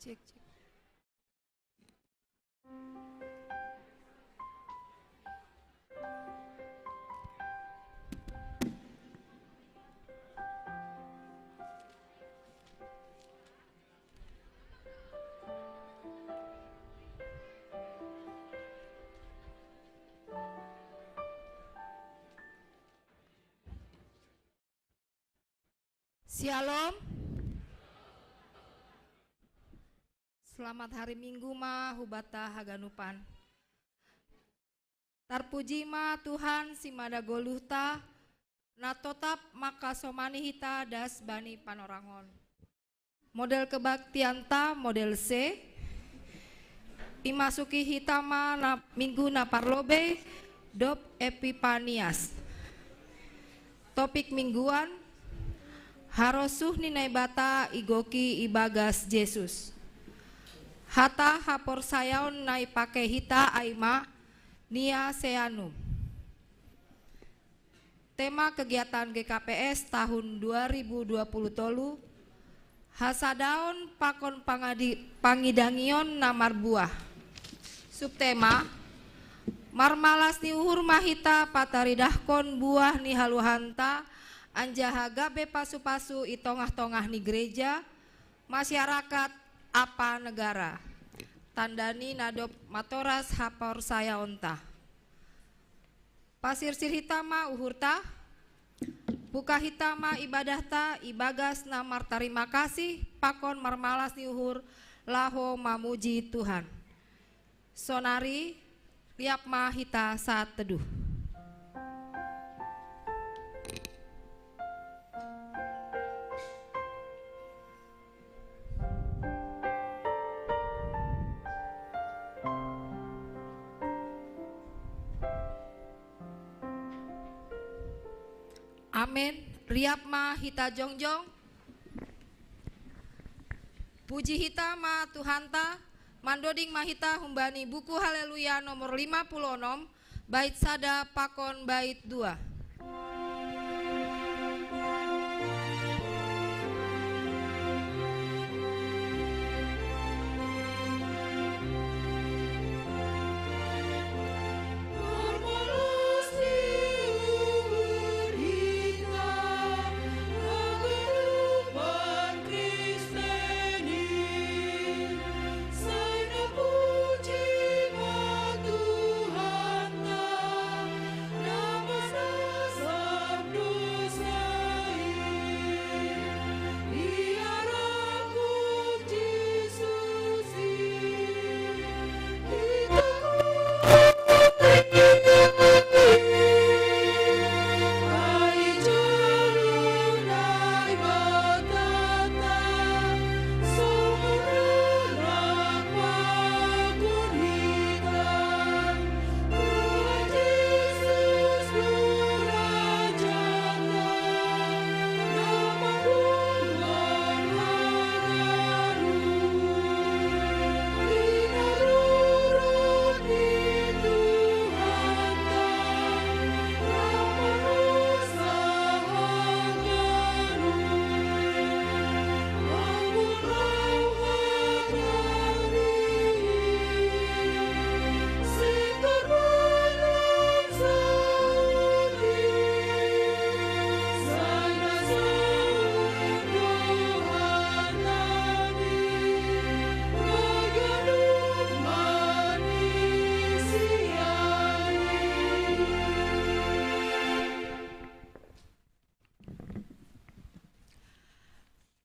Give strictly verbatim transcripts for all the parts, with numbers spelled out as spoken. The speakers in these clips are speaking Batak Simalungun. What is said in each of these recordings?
Cek, cek. Shalom. Selamat hari Minggu ma hubata haganupan. Tarpuji ma Tuhan si mada goluhta, na totap makasomani hita das bani panorangon. Model kebaktianta model C. Imasuki hita ma na minggu na parlobei, dob Epipanias. Topik mingguan, harosuh ni Naibata igoki ibagas Jesus. Hata haporsayaon na ipake hita ai ma, Nicaeanum. Tema kegiatan G K P S tahun dua ribu dua puluh tolu, hasadaon pakon pangadi-, pangidangion na marbuah. Subtema, marmalas ni uhur ma hita pataridahkon buah ni haluahanta, anjaha gabe pasu-pasu i tongah-tongah ni gereja, masyarakat, ampa negara. Tanda ni na dob matoras haporsayaonta. Pasirsir hita ma uhurta, buka hita ma ibadahta ibagas na martarima kasih pakon marmalas ni uhur laho mamuji Tuhan. Sonari, liap ma hita saat teduh. Amen. Riap ma hita jongjong. Puji hita ma Tuhanta, mandoding ma hita humbani buku Haleluya nomor lima puluh onom, bait sada pakon bait dua.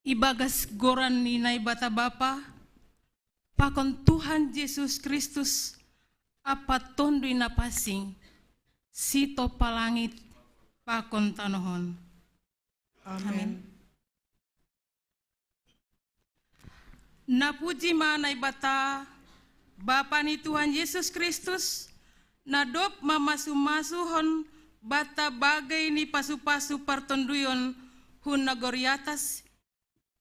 Ibagas goran ni Naibata Bapa, pakon Tuhan Jesus Kristus, ampa Tonduy Na Pansing, sitompa langit pakon tanoh on. Amen. Amen. Napuji ma Naibata, Bapa ni Tuhan Jesus Kristus, na dob mamasu-masuhon banta bagei ni pasu-pasu partonduyon hun nagori atas,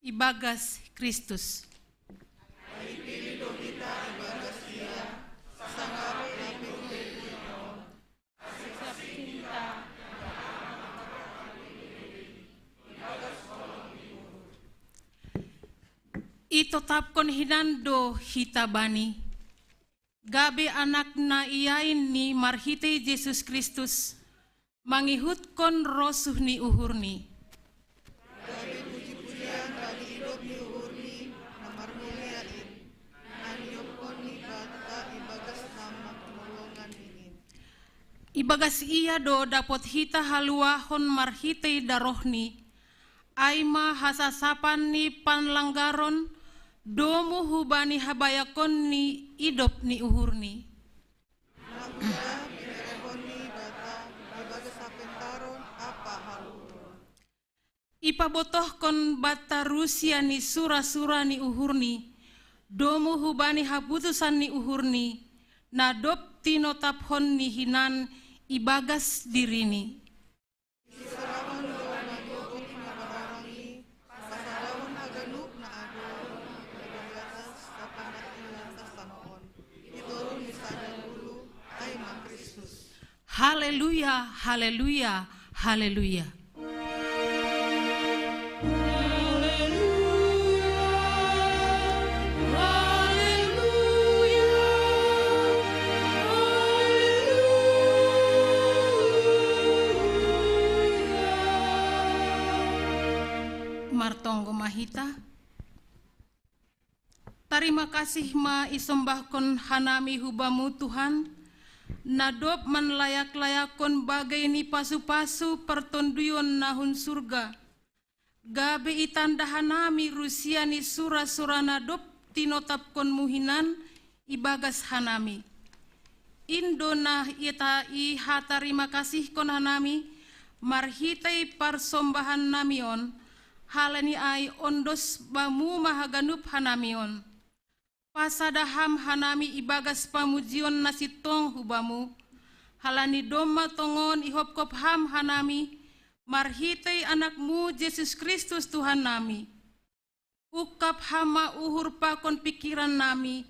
ibagas Kristus. Itotapkon hinan do hita Bani, gabe anak na iain ni marhitei Jesus Kristus, mangihutkon rosuh ni uhurni. Gabe puji-pujian bani idop ni uhurni na marmulia in, na nidopkon ni Naibata ibagas nama haholongan in. Ibagas ia do dapot hita haluahon marhitei darohni, ai ma hasasapan ni panlanggaron, domu hubani habayakon ni idop ni uhurni. Nahuda binerehon ni Naibata ibagas hapentaron ampa haluhon. Ipabotohkon banta rusia ni sura-sura ni uhurni, domu hubani haputusan ni uhurni, na dob tinotaphon ni hinan ibagas dirini. Iserahon do manjogok na parangi, pasadahon haganup na adong, ibagas sapandakna sasangapon. Di toru ni sada guru, ai ma Kristus. Haleluya, haleluya, haleluya. Martonggo ma hita. Tarima kasih ma isombahkon hanami hu Bamu, Tuhan, na dob manlayak-layakkon bagei ni pasu-pasu partonduyon na hun surga, gabe itanda hanami rusia ni sura-sura na dob tinotapkon-Mu hinan ibagas hanami. In do na ita ihatarimokasihkon hanami marhitei parsombahannami on, halani ai ondos Bamu ma haganup hanami on. Pasada Ham hanami ibagas pamujion na sintong hu Bamu, halani domma tongon ihopkop Ham hanami marhitei Anak-Mu Jesus Kristus Tuhannami. Ungkap Ham ma uhur pakon pingkirannami,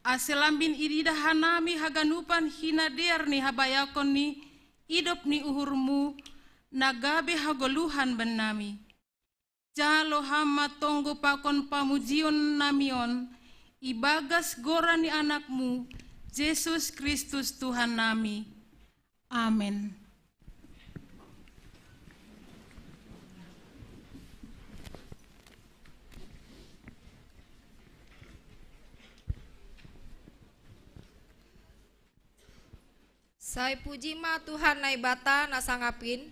ase lambin ididah hanami haganupan hinadear ni habayakon ni idop ni uhur-Mu na gabe hagoluhan bannami. Jalo Ham ma tonggo pakon pamujionnami on, ibagas goran ni Anak-Mu, Jesus Kristus Tuhannami. Amen. Sai puji ma Tuhan Naibata na sangap in,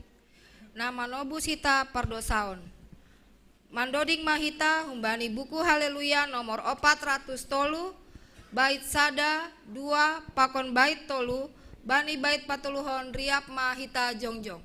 na manobus hita pardosaon. Mandoding ma hita humbani buku Haleluya nomor opat ratus tolu, bait sada, dua, pakon bait tolu, bani bait patoluhon riap ma hita jongjong.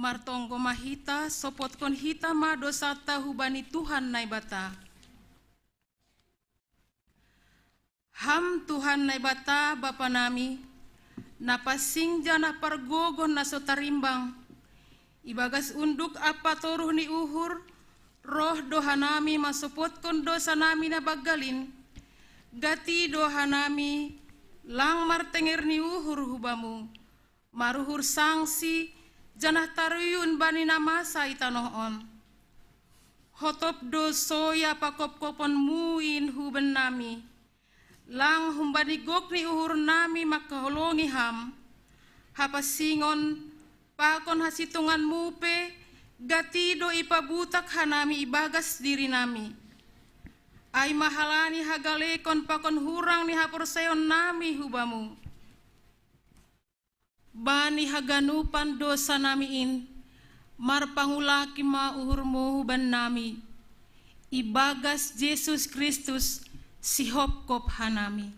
Martonggo ma hita, sopotkon hita ma dosanta hubani Tuhan Naibata. Ham Tuhan Naibata Bapa nami, na pansing janah pargogoh na so tarimbang, ibagas unduk ampa toruh ni uhur, roh do hanami mansopotkon dosa nami na banggal in, gati do hanami lang martenger ni uhur hu Bamu, maruhur sangsi, janah taruyun bani na masa i tanoh on. Hotop do soya pakopkopon-Mu in hu bennami, lang humbani gok ni uhur nami mangkaholongi Ham, hapansingon pakon hasintongan-Mu pe, gati do ipabutak hanami ibagas diri nami. Ai ma halani hagalekon pakon hurang ni haporsayaon nami hu Bamu. Bani haganupan dosa nami in, marpangulaki ma uhur-Mu hu bannami, ibagas Jesus Kristus, sihopkop hanami.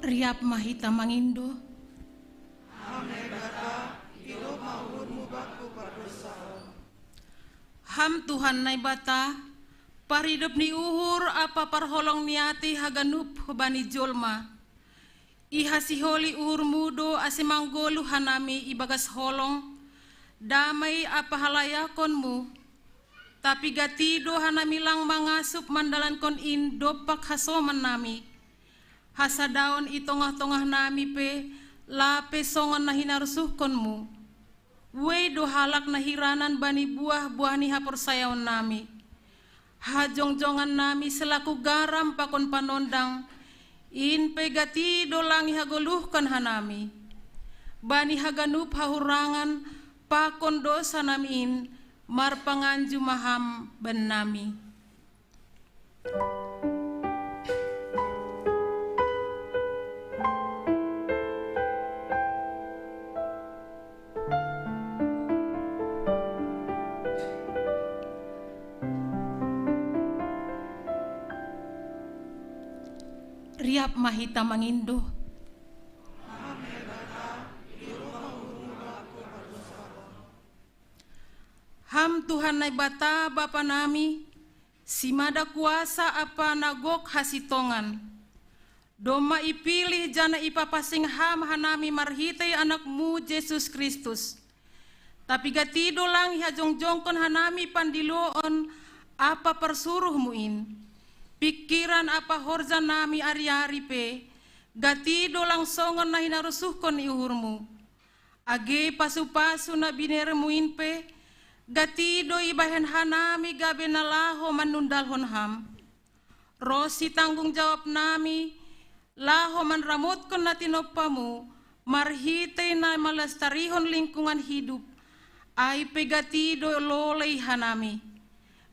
Riap ma hita mangindo. Ham Naibata, idop ma uhur-Mu bangku pardosa on. Ham Tuhan Naibata, paridop ni uhur ampa parholong ni atei haganup bani jolma. Ihasiholi uhur-Mu do ase manggoluh hanami ibagas holong, damai ampa halayakon-Mu. Tapi gati do hanami lang mangasup mandalankon in dompak hasoman nami. Hasadaon i tongah-tongah nami pe, lape songon na hinarusuhkon-Mu. Buei do halak na hiranan bani buah-buah ni haporsayaon nami. Hajongjongan nami selaku garam pakon panondang, in pe gati do lang ihagoluhkon hanami. Bani haganup hahurangan pakon dosa nami in, marpanganju ma Ham bannami. Riap ma hita mangindo. Ham Tuhan Naibata Bapa nami, simada kuasa ampa na gok hasintongan. Domma ipilih janah ipapansing Ham hanami marhitei Anak-Mu Jesus Kristus. Tapi gati do lang ihajongjongkon hanami pandiloon ampa parsuruh-Mu in. Pingkiran ampa horja nami ari-ari pe, gati do lang songon na hinarusuhkon ni uhur-Mu. Age pasu-pasu na binere-Mu in pe, gati do ibahen hanami gabe na laho manundalhon Ham. Ronsi tanggung jawab nami, laho manramotkon na tinompa-Mu, marhitei na malastarihon lingkungan hidup, ai pe gati do lolei hanami.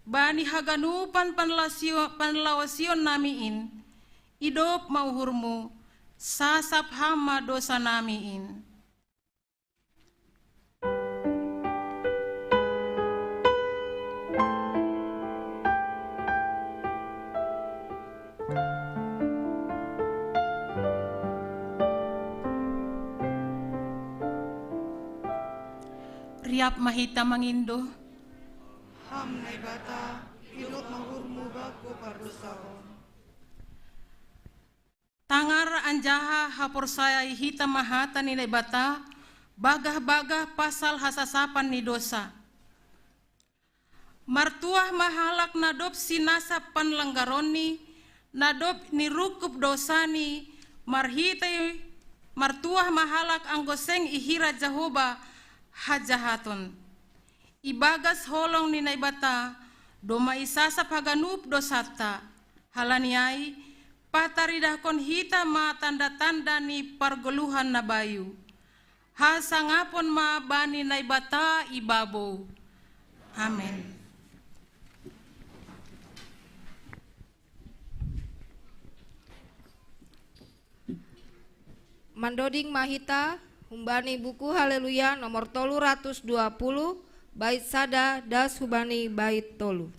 Bani haganupan panlasio-, panlaosion nami in, idop ma uhur-Mu, sasap Ham ma dosa nami in. Riap ma hita mangindo. Ham Naibata, idop ma uhur-Mu bangku pardosa on. Tangar anjaha haporsayai hita ma hata ni Naibata, bagah-bagah pasal hasasapan ni dosa. Martuah ma halak na dob sinasap panlanggaronni, na dob nirungkub dosani, marhitei martuah ma halak anggo seng ihira Jahowa hajahaton. Ibagas holong ni Naibata, Domai sasap haganup dosanta. Halani ai, pataridahkon hita ma tanda-tanda ni pargoluhan na bayu. Hasangapon ma bani Naibata i babou. Amen. Mandoding ma hita humbani buku Haleluya nomor tolu ratus dua puluh, bait sada das humbani bait tolu.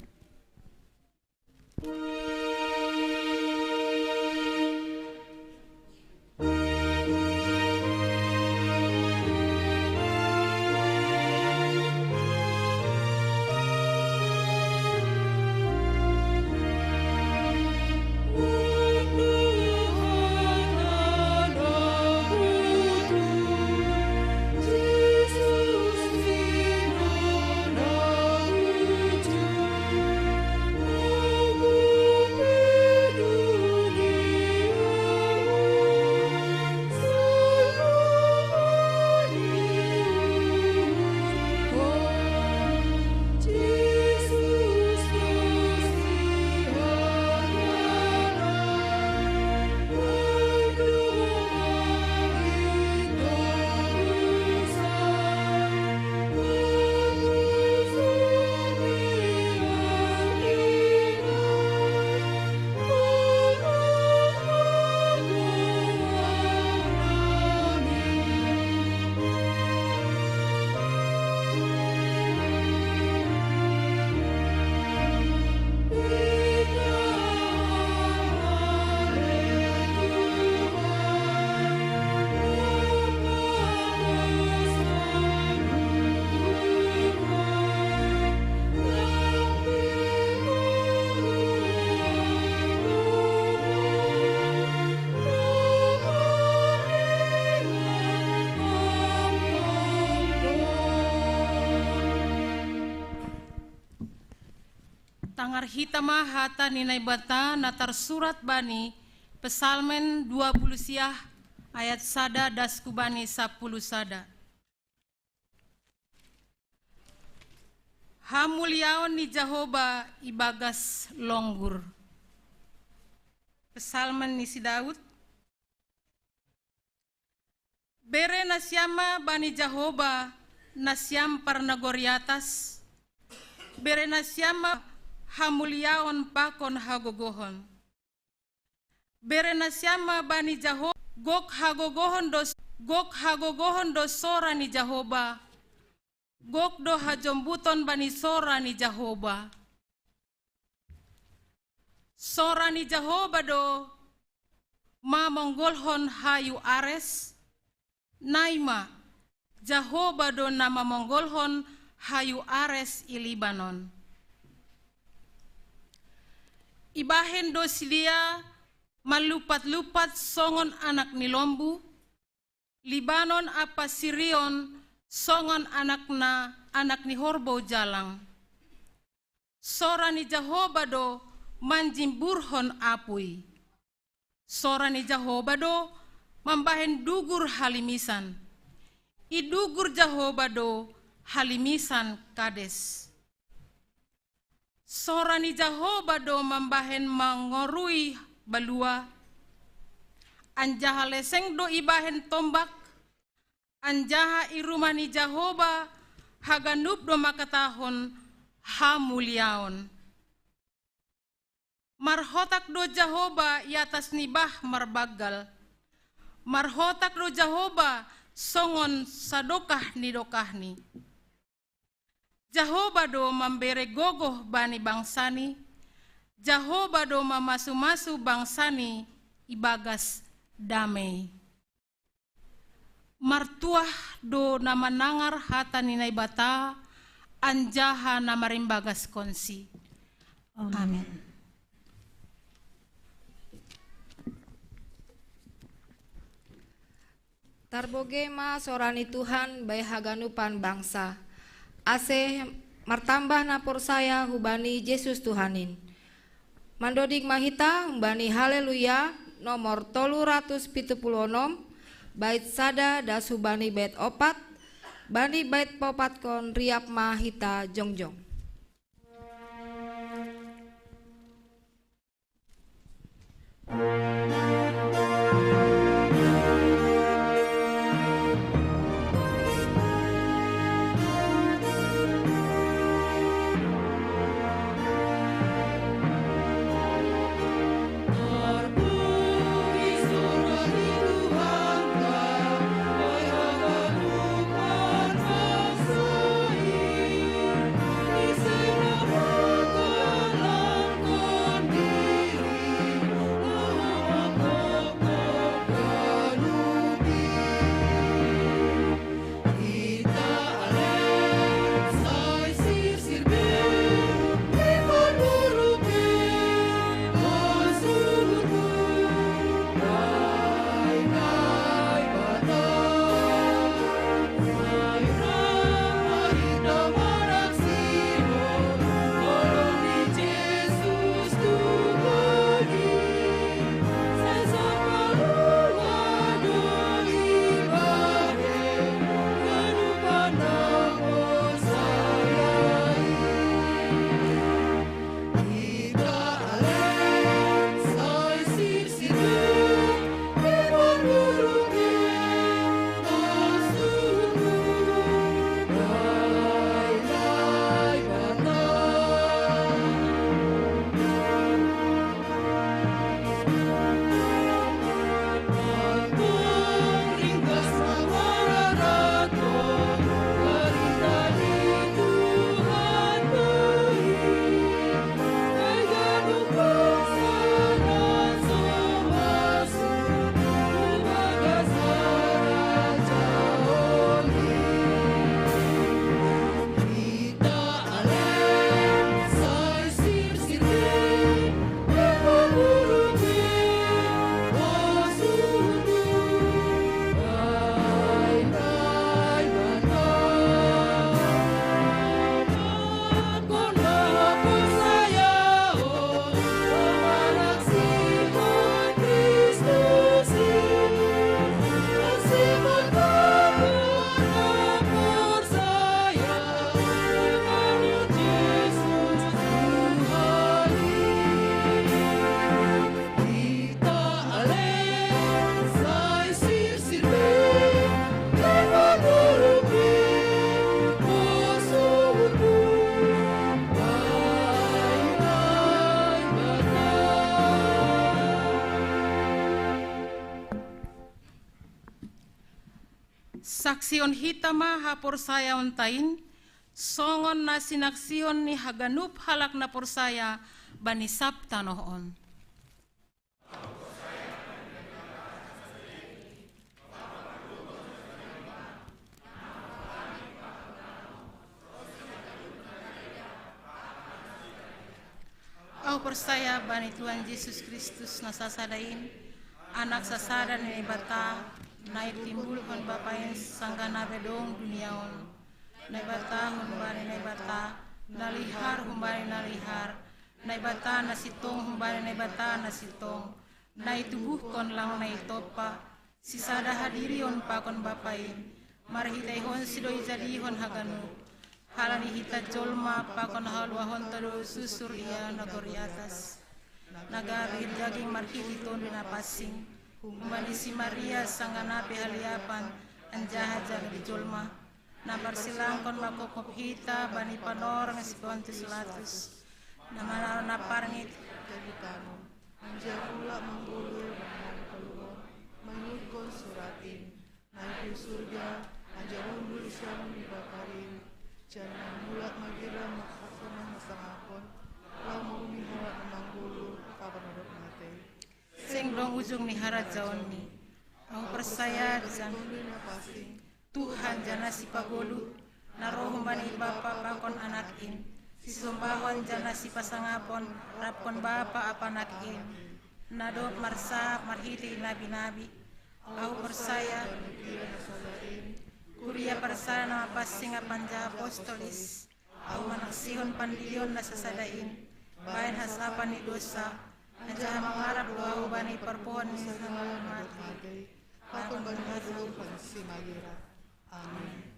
Tangar hita ma hata ni Naibata na tarsurat bani Psalmen dua puluh siah, ayat sada das hubani sapuluh sada. Hamuliaon ni Jahoba ibagas longgur. Psalmen ni si Daud. Bere nasiam ma bani Jahoba, nasiam parnagor i atas. Bere nasiam ma hamuliaon pakon hagogohon. Bere nasiam ma bani Jahoba, gok hagogohon do, gok hagogohon do sora ni Jahoba, gok do hajombuton bani sora ni Jahoba. Sora ni Jahoba do mamonggolhon hayu ares, nai ma, Jahoba do na mamonggolhon hayu ares i Libanon. Ibahen do sidea mallupat-lupat songon anak ni lombu, Libanon ampa Sirion songon anak na, anak ni horbou jalang. Sora ni Jahoba do manjimburhon apuy. Sora ni Jahoba do mambahen dugur halimisan. I dugur Jahoba do halimisan Kades. Sora ni Jahoba do mambahen mangorui balua. Anjaha leseng do ibahen tombak. Anjaha i rumah ni Jahoba haganup do mangkatahon hamuliaon. Marhotak do Jahoba i atas ni bah marbanggal. Marhotak do Jahoba songon sadokah ni dokahni. Jahoba do mambere gogoh bani bangsani. Jahoba do mamasu-masu bangsani ibagas damei. Martuah do na manangar hata ni Naibata, anjaha na marimbagaskonsi. Amen. Amen. Tarbogei ma sora ni Tuhan bai haganupan bangsa. Ase martambah na porsaya hubani Jesus Tuhan in. Mandoding ma hita humbani Haleluya nomor tolu ratus pitu puluh onom, bait sada das hubani bait opat. Bani bait paopatkon riap ma hita jongjong. Saksihon hita ma haporsayaonta in, songon na sinaksihon ni haganup halak na porsaya bani sab tanoh on. Ahu porsaya bani Tuhan Jesus Kristus na sasada in, Anak sasada ni Naibata, na itimbulhon Bapa in sanggah na be adong dunia on. Naibata humbani Naibata, na lihar humbani na lihar, Naibata na sintong humbani Naibata na sintong, na itubuhkon lang na itompa, sisada hadirion pakon Bapa in, marhiteihonsi do ijadihon haganup. Halani hita jolma pakon haluahonta do susur ia nagori atas. Na gabe daging marhitei Tonduy Napansing, humbani si Maria sanggah na pe haliapan, anjaha jadi jolma. Na parsilangkon manghophop hita bani panorang si Pontius Pilatus. Na manaron na parngit. Jadi tano. Anjaha mulak manggoluh bani halumpang, mangihuthon surat in. Naik tu surga, anjaha hundul di siamun ni Bapa in. Janah mulak ma girang mangkasahon hasangapon, laho mauhumi halak na manggoluh, pakon na dob mate. Seng dong ujung ni harajaonNi. Ahu porsaya di Tonduy Napansing, Tuhan, jana Sipagoluh, na ro humbani Bapa pakon Anak in, sisombahon jana sipasangapon, rap pakon Bapa pakon Anak in, na dob marsahap marhitei nabi-nabi. Ahu porsaya, Kuria parsada na mapansing anjaha apostolis. Ahu manaksihon pandirion na sasada in, bahen hasapan ni dousa, anjaha mangarap do ahu bani parpohon ni sagala na mate, pakon bani hasampaion si magira. Amin.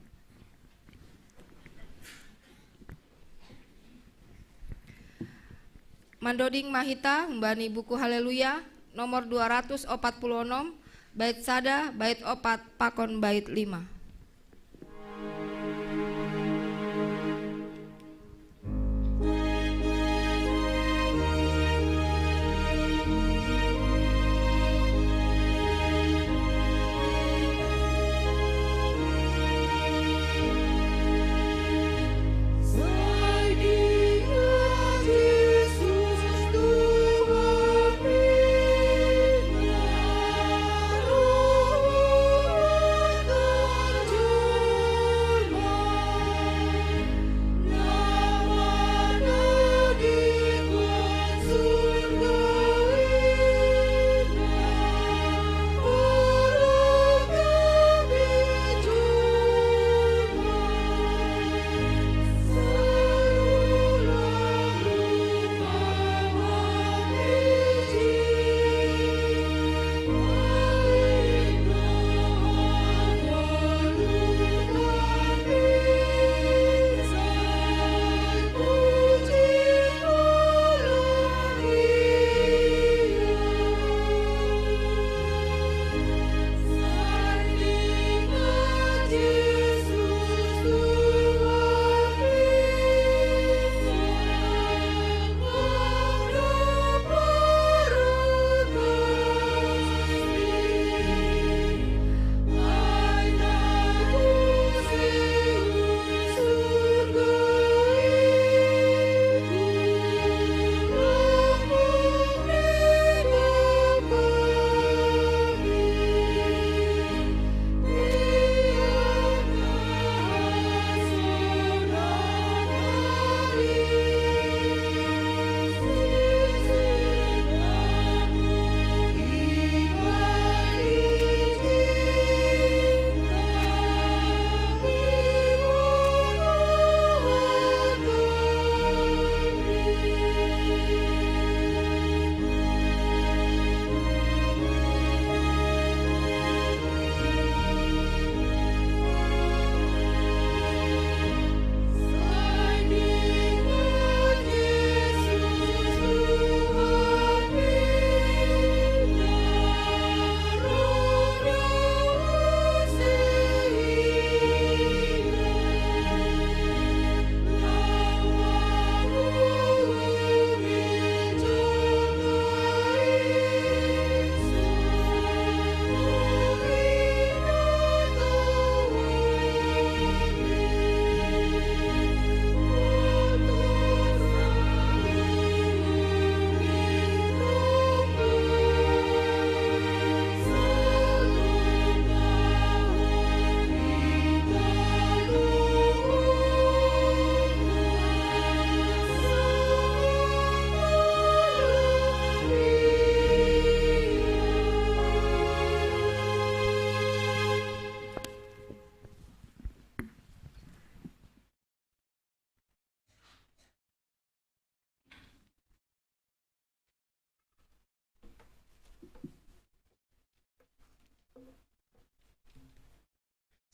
Mandoding ma hita humbani buku Haleluya, nomor dua ratus opat puluh onom, bait sada, bait opat, pakon bait lima.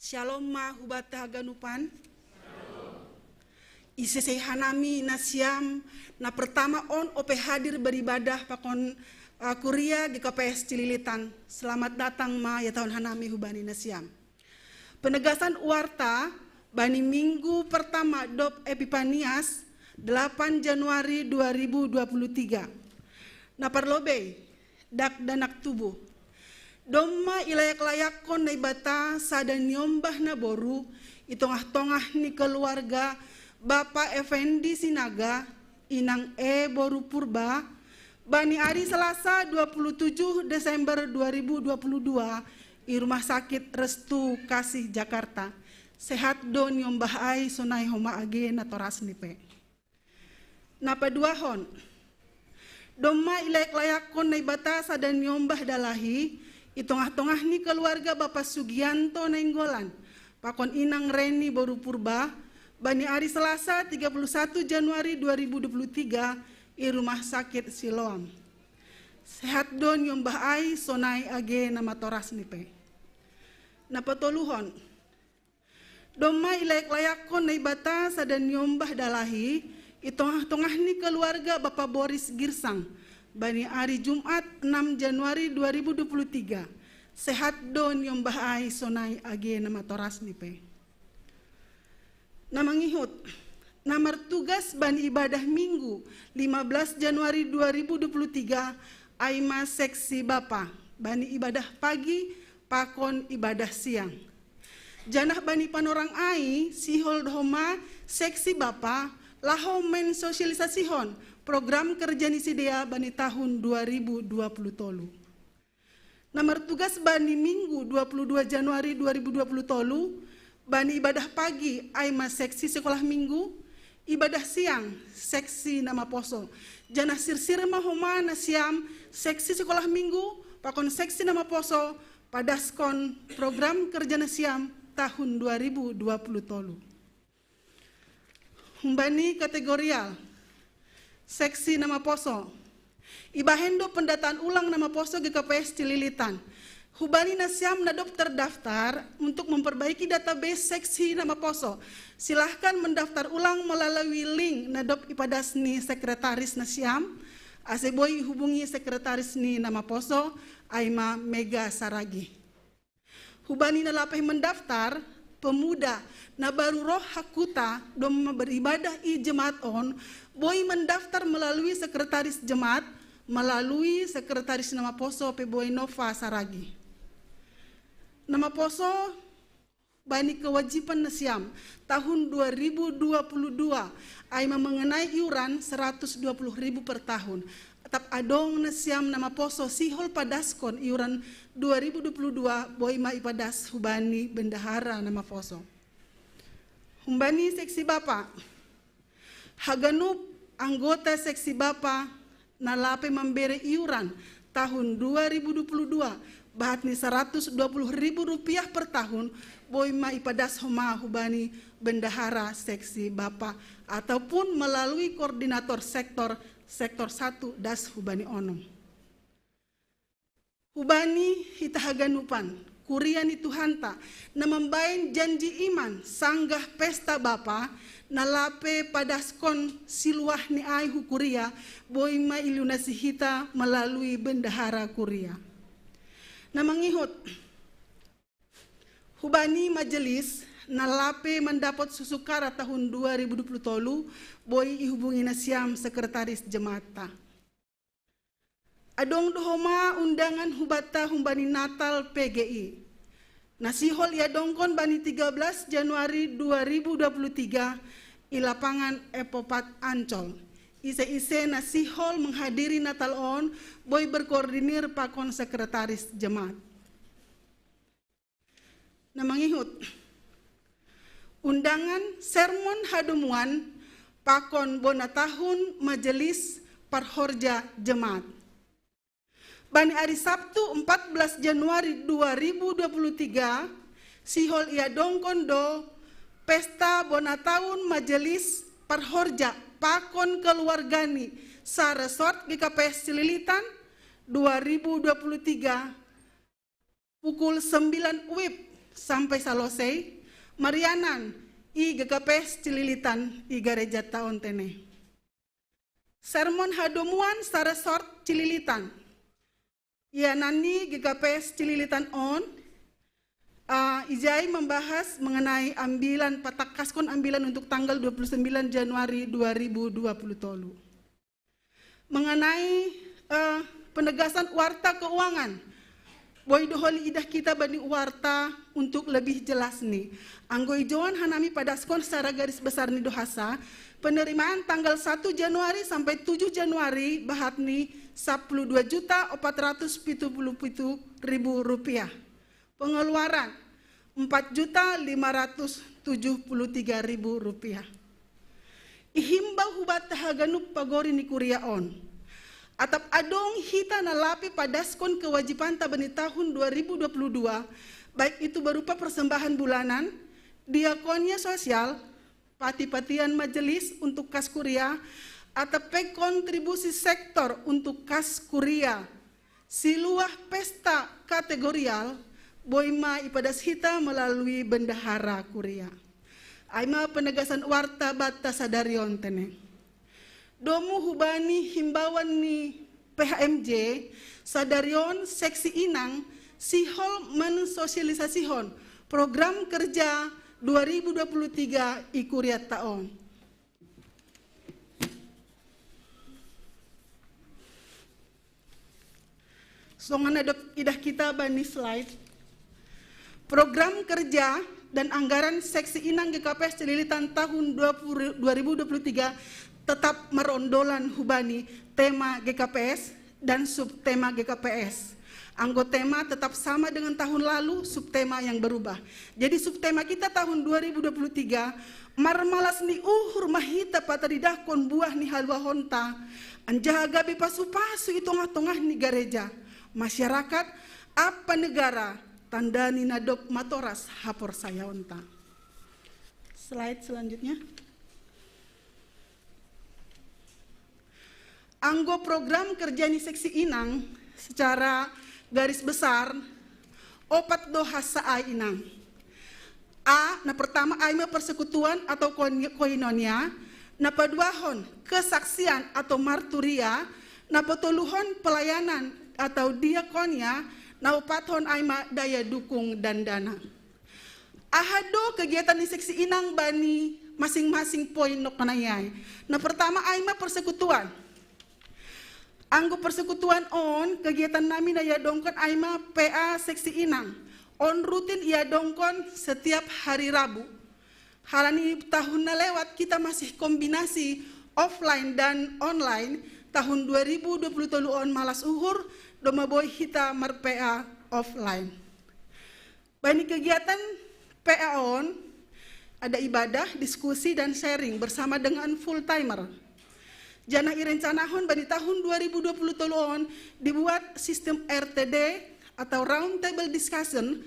Shalom ma huba ta haganupan. Isese hanami nasiam na pertama on ope hadir beribadah pakon uh, kuria G K P S Cililitan. Selamat datang ma ya tahun hanami hubani nasiam. Penegasan warta bani minggu pertama dop Epipanias delapan Januari dua ribu dua puluh tiga. Na parlobei, dakdanak tubuh. Domma ilayak-layakkon Naibata sada niombah na boru i tongah-tongah ni keluarga Bapa Effendi Sinaga, inang e boru Purba, bani ari Selasa dua puluh tujuh Desember dua ribu dua puluh dua i Rumah Sakit Restu Kasih Jakarta. Sehat do niombah ai sonai homa age na toras ni pe. Na paduahon. Domma ilayak-layakkon Naibata sada niombah dalahi i tongah-tongah ni keluarga Bapa Sugianto Nainggolan pakon inang Reni boru Purba, bani ari Selasa tiga puluh satu Januari dua ribu dua puluh tiga i Rumah Sakit Siloam. Sehat do niombah ai sonai age na matoras ni pe. Na patoluhon. Domma ilayak-layakkon Naibata sada niombah dalahi i tongah-tongah ni keluarga Bapa Boris Girsang, bani ari Jumat enam Januari dua ribu dua puluh tiga. Sehat do niombah ai sonai age na matoras ni pe. Na mangihut, na martugas bani ibadah Minggu lima belas Januari dua ribu dua puluh tiga ai ma seksi Bapa, bani ibadah pagi pakon ibadah siang. Janah bani panorang ai sihol do homa seksi Bapa laho mensosialisasihon program kerja ni sidea bani tahun dua ribu dua puluh tolu. Na martugas bani Minggu dua puluh dua Januari dua ribu dua puluh tolu, bani ibadah pagi ai ma seksi sekolah Minggu, ibadah siang seksi na maposo. Janah sirsir ma homa nasiam seksi sekolah Minggu pakon seksi na maposo padaskon program kerja nasiam tahun dua ribu dua puluh tolu. Humbani kategorial, seksi na maposo. Ibahen do pendataan ulang na maposo G K P S Cililitan. Hubani nasiam na dob terdaftar untuk memperbaiki database seksi na maposo. Silahkan mendaftar ulang melalui link na dob ipadas ni sekretaris nasiam, ase boi ihubungi sekretaris ni na maposo, ai ma Mega Saragi. Hubani na lape mendaftar, pemuda na baru roh ha kuta domma beribadah i jemaat on, boi mendaftar melalui sekretaris jemaat, melalui sekretaris na maposo pe boi Nova Saragi. Na maposo bani kewajiban nasiam tahun dua ribu dua puluh dua ai ma mengenai iuran seratus dua puluh ribu per tahun. Atap adong nasiam na maposo sihol padaskon iuran dua ribu dua puluh dua, boi ma ipadas hubani bendahara na maposo. Humbani seksi Bapa, haganup anggota seksi Bapa na lape mambere iuran tahun dua ribu dua puluh dua bahat ni seratus dua puluh ribu rupiah per tahun, boi ma ipadas homa hubani bendahara seksi Bapa ataupun melalui koordinator sektor, sektor satu das hubani onom. Hubani hita haganupan, kuria ni Tuhanta, na mambaen janji iman sanggah pesta Bapa, na lape padaskon siluah ni ai hu kuria, boi ma ilunasi hita melalui bendahara kuria. Na mangihut, hubani majelis na lape mandapot susukara tahun dua ribu dua puluh tolu, boi ihubungi nasiam sekretaris jemaatta. Adong do homa undangan hubanta humbani Natal P G I, na sihol iadongkon bani tiga belas Januari dua ribu dua puluh tiga i lapangan Epopat Ancol. Ise-ise na sihol menghadiri Natal on, boi berkoordinir pakon sekretaris jemaat. Na mangihut, undangan sermon hadomuan pakon bona tahun majelis parhorja jemaat. Bani ari Sabtu empat belas Januari dua ribu dua puluh tiga, sihol iadongkon do pesta bona tahun majelis parhorja pakon keluargani sa-resort G K P S Cililitan dua ribu dua puluh tiga, pukul sembilan wib sampai salosei, marianan i G K P S Cililitan i gareja taon tene. Sermon hadomuan sa resort Cililitan. Ia nani G K P S Cililitan on, uh, ijai membahas mengenai ambilan, patakaskon ambilan untuk tanggal dua puluh sembilan Januari dua ribu dua puluh tolu. Mengenai uh, penegasan warta keuangan, boi do holi idah kita bani warta untuk lebih jelas ni. Anggo ijoan hanami padaskon secara garis besar ni do hasa, penerimaan tanggal satu Januari sampai tujuh Januari bahat ni sepuluh dua juta empat ratus tujuh puluh tujuh ribu rupiah. Pengeluaran empat juta lima ratus tujuh puluh tiga ribu rupiah. Ihimbau hubat haganup pagori ni kuria on. Atap adong hita na lape padaskon kewajibanta bani tahun dua ribu dua puluh dua, baik itu berupa persembahan bulanan, diakonia sosial, pati-patian majelis untuk kas kuria, atap pe kontribusi sektor untuk kas kuria, siluah pesta kategorial, boi ma ipadas hita melalui bendahara kuria. Ai ma penegasan warta banta sadari on tene. Domu hubani himbauan ni P H M J, sadari on seksi inang sihol mensosialisasihon program kerja dua ribu dua puluh tiga i kuria taon. Songon na dok idah kita bani slide. Program kerja dan anggaran seksi inang G K P S Cililitan tahun dua puluh, dua ribu dua puluh tiga tetap merondolan hubani tema G K P S dan subtema G K P S. Anggo tema tetap sama dengan tahun lalu, subtema yang berubah. Jadi subtema kita tahun dua ribu dua puluh tiga, marmalas ni uhur ma hita pataridahkon buah ni haluahonta, anjaha gabe pasu-pasu i tongah-tongah ni gareja, masyarakat, ampa negara, tanda ni na dob matoras haporsayaonta. Slide selanjutnya. Anggo program kerja ni seksi inang secara garis besar opat do hasa ai inang. A, na pertama ai ma persekutuan atau koin-, koinonia, na paduahon kesaksian atau marturia, na patoluhon pelayanan atau diakonia, na opathon ai ma daya dukung dan dana. Aha do kegiatan ni seksi inang bani masing-masing poin noknai ai? Na pertama ai ma persekutuan. Anggo persekutuan on, kegiatan nami na iadongkon ai ma P A seksi inang. On rutin iadongkon setiap hari Rabu. Halani tahun na lewat kita masih kombinasi offline dan online, tahun dua ribu dua puluh tolu on malas uhur, domma boi hita mar-P A offline. Bani kegiatan P A on, ada ibadah, diskusi, dan sharing bersama dengan full timer. Janah irencanahon bani tahun dua ribu dua puluh tolu on dibuat sistem R T D atau round table discussion,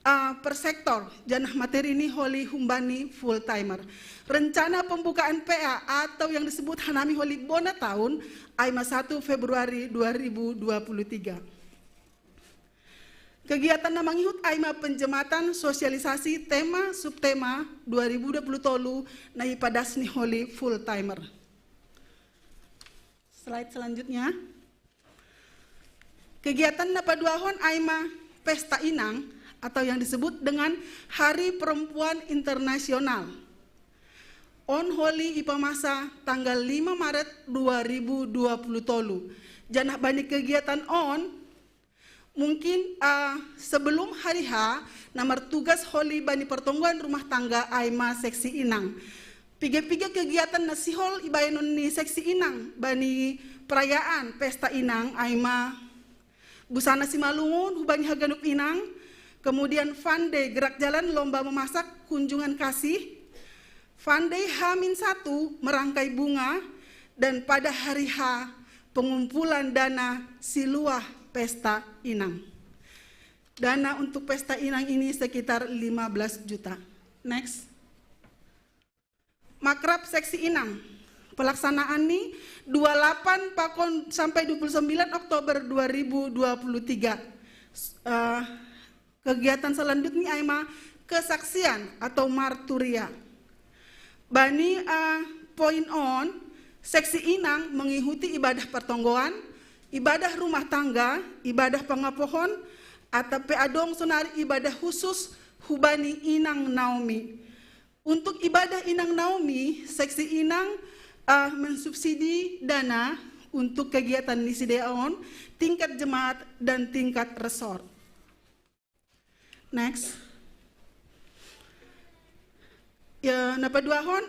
uh, per sektor, janah materi ni holi humbani full timer. Rencana pembukaan P A atau yang disebut hanami holi bona tahun, ai ma satu Februari dua ribu dua puluh tiga. Kegiatan na mangihut ai ma penjematan sosialisasi tema subtema dua ribu dua puluh tolu na ipadas ni holi full timer. Slide selanjutnya. Kegiatan na paduahon ai ma pesta inang atau yang disebut dengan Hari Perempuan Internasional. On holi ipamasa tanggal lima Maret dua ribu dua puluh tolu. Janah bani kegiatan on, mungkin, eh, sebelum hari H, na martugas holi bani pertonggoan rumah tangga ai ma seksi inang. Piga-piga kegiatan na sihol ibaenon ni seksi inang bani perayaan pesta inang ai ma busana simalungun hubani haganup inang, kemudian fun day gerak jalan lomba memasak kunjungan kasih, fun day H min satu merangkai bunga, dan pada hari H pengumpulan dana siluah pesta inang. Dana untuk pesta inang ini sekitar lima belas juta. Next. Makrab seksi inang. Pelaksanaan ni dua puluh delapan pakon sampai dua puluh sembilan Oktober dua ribu dua puluh tiga. Eh, Kegiatan selanjutnya aima kesaksian atau marturia. Bani uh, poin on, seksi inang mengikuti ibadah pertonggoan, ibadah rumah tangga, ibadah pengapohon, atau pe adong sonari ibadah khusus hubani inang Naomi. Untuk ibadah inang Naomi, seksi inang uh, mensubsidi dana untuk kegiatan nisideon tingkat jemaat dan tingkat resort. Next. Ya, napaduahon,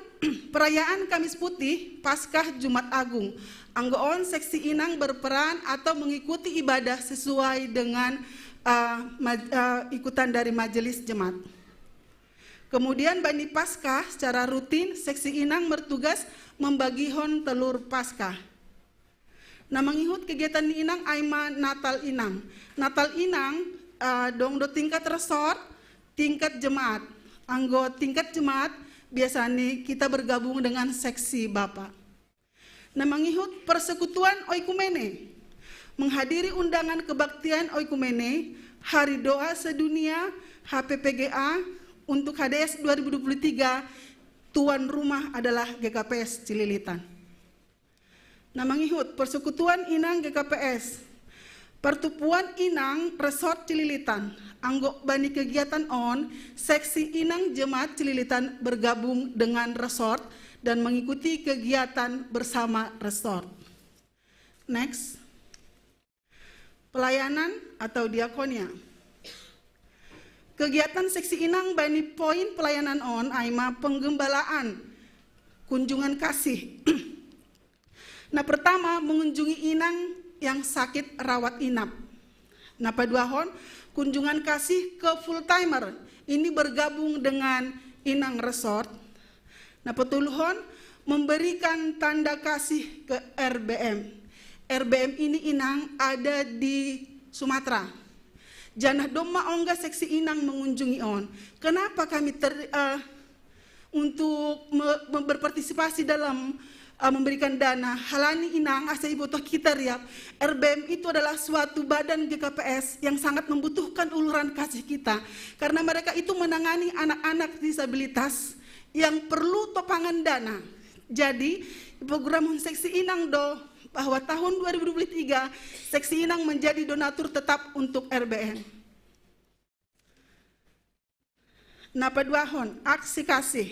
perayaan Kamis Putih, Paskah, Jumat Agung. Anggoon seksi inang berperan atau mengikuti ibadah sesuai dengan uh, uh, ikutan dari majelis jemaat. Kemudian bani Paskah secara rutin seksi inang bertugas membagihon telur Paskah. Nah, mengihut kegiatan ni inang aima Natal inang. Natal inang uh, dong do tingkat resort, tingkat jemaat. Anggo tingkat jemaat biasanya kita bergabung dengan seksi Bapak. Nah, mengihut persekutuan oikumene, menghadiri undangan kebaktian oikumene, hari doa sedunia, H P P G A, untuk H D S dua ribu dua puluh tiga, tuan rumah adalah G K P S Cililitan. Nah, mengihut persekutuan inang G K P S, pertupuan inang resort Cililitan, anggo bani kegiatan on, seksi inang jemaat Cililitan bergabung dengan resort dan mengikuti kegiatan bersama resort. Next. Pelayanan atau diakonia. Kegiatan seksi inang bani poin pelayanan on aima penggembalaan kunjungan kasih. Nah, pertama, mengunjungi inang yang sakit rawat inap. Nah, paduahon, kunjungan kasih ke full timer. Ini bergabung dengan inang resort. Nah, patoluhon, memberikan tanda kasih ke R B M. R B M ini inang ada di Sumatera. Janah domma ongga seksi inang mengunjungi on. Kenapa kami ter, uh, untuk me, berpartisipasi dalam uh, memberikan dana? Halani inang asa ibotoh kita riap, R B M itu adalah suatu badan G K P S yang sangat membutuhkan uluran kasih kita, karena mereka itu menangani anak-anak disabilitas yang perlu topangan dana. Jadi, program seksi inang do bahwa tahun dua ribu dua puluh tiga seksi inang menjadi donatur tetap untuk R B M. Nah, paduahon, aksi kasih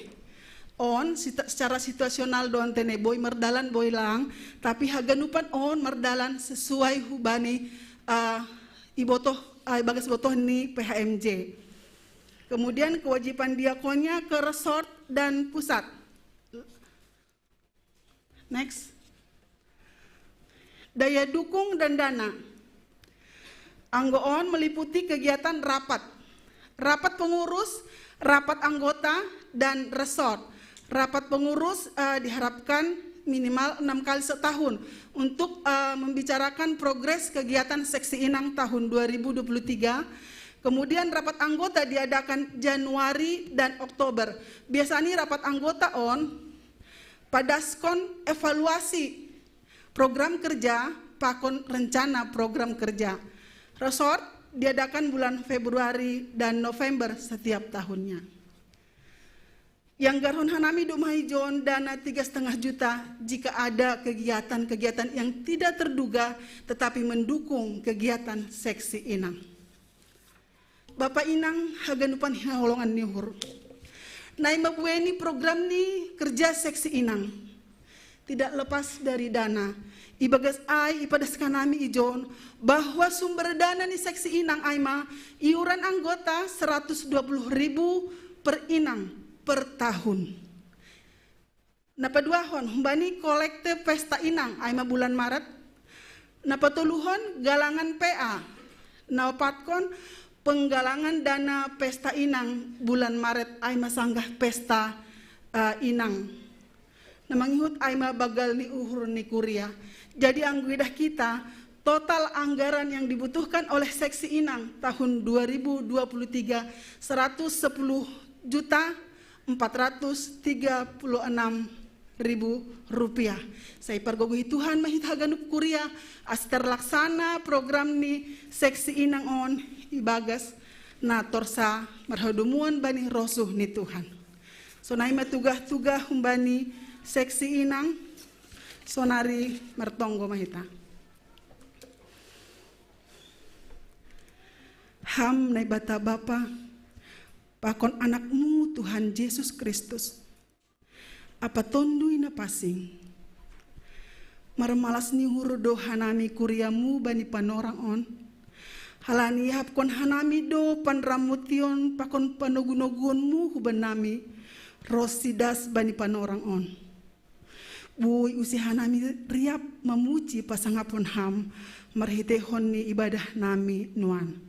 on secara situasional do ante ne boi mardalan boi lang, tapi haganupan on mardalan sesuai hubani uh, ibotoh uh, bagas botoh ni P H M J. Kemudian kewajiban diakonnya ke resort dan pusat. Next. Daya dukung dan dana. Anggoon meliputi kegiatan rapat. Rapat pengurus, rapat anggota, dan resort. Rapat pengurus uh, diharapkan minimal enam kali setahun untuk uh, membicarakan progres kegiatan seksi inang tahun dua ribu dua puluh tiga. Kemudian rapat anggota diadakan Januari dan Oktober. Biasanya rapat anggota on padaskon evaluasi program kerja pakon rencana program kerja. Resort diadakan bulan Februari dan November setiap tahunnya. Yang garhon hanami do mahijon dana tiga setengah juta jika ada kegiatan-kegiatan yang tidak terduga tetapi mendukung kegiatan seksi inang. Bapak inang haganupan hinaholongan ni uhur. Nai mabueni program ni kerja seksi inang. Tidak lepas dari dana. Ibagas ai ipadaskan nami ijon bahwa sumber dana ni seksi inang aima iuran anggota seratus dua puluh ribu per inang per tahun. Napaduahon humbani kolekte pesta inang aima bulan Maret. Napatoluhon galangan P A. Naopatkon penggalangan dana pesta inang bulan Maret aima sanggah pesta uh, inang. Namangihut aima bagal ni uhur ni kuria. Jadi angguidah kita total anggaran yang dibutuhkan oleh seksi inang tahun dua ribu dua puluh tiga seratus sepuluh juta empat ratus tiga puluh enam ribu rupiah. Saya pergogohi Tuhan mahit haganup kuria as terlaksana program ni seksi inang on ibagas na torsa marhadomuan bani rosuh ni Tuhan. Sonai ma tugah-tugah humbani seksi inang, sonari martonggo ma hita. Ham Naibata Bapa, pakon Anakmu Tuhan Jesus Kristus, Apa Tonduy Napansing. Marmalas ni uhur do hanami kuriamu bani panorang on. Halani ihapkon hanami do panramotion pakon panogu-noguonmu hubanami, ros sidas bani panorang on. Boi use hanami riap mamuji pasangapon ham marhiteihon ni ibadah nami nuan.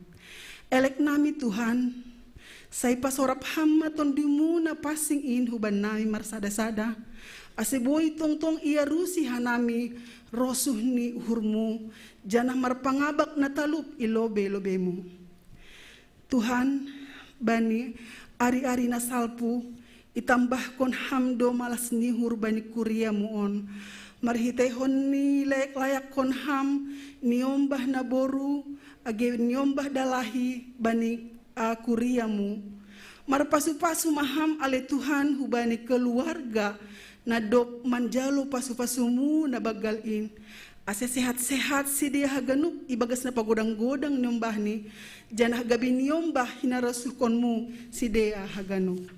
Elek nami Tuhan, sai pasorap ham ma Tondumu Napansing in huban nami marsada-sada, ase boi tongtong iarusi hanami rosuh ni uhurmu, janah marpangabak na talup i lobei-lobeimu. Tuhan, bani ari-ari na salpu, itambahkon ham do malas ni uhur bani kuriamu on, marhiteihon ni layak-layakkon ham niombah naboru, age niombah dalahi bani, ah, kuriamu. Marpasu-pasu ma ham ale Tuhan hubani keluarga na dob manjalo pasu-pasumu na banggal in, ase sehat-sehat sidea haganup ibagas na pagodang-godang niombahni, janah gabe niombah hinarosuhkonmu sidea haganup.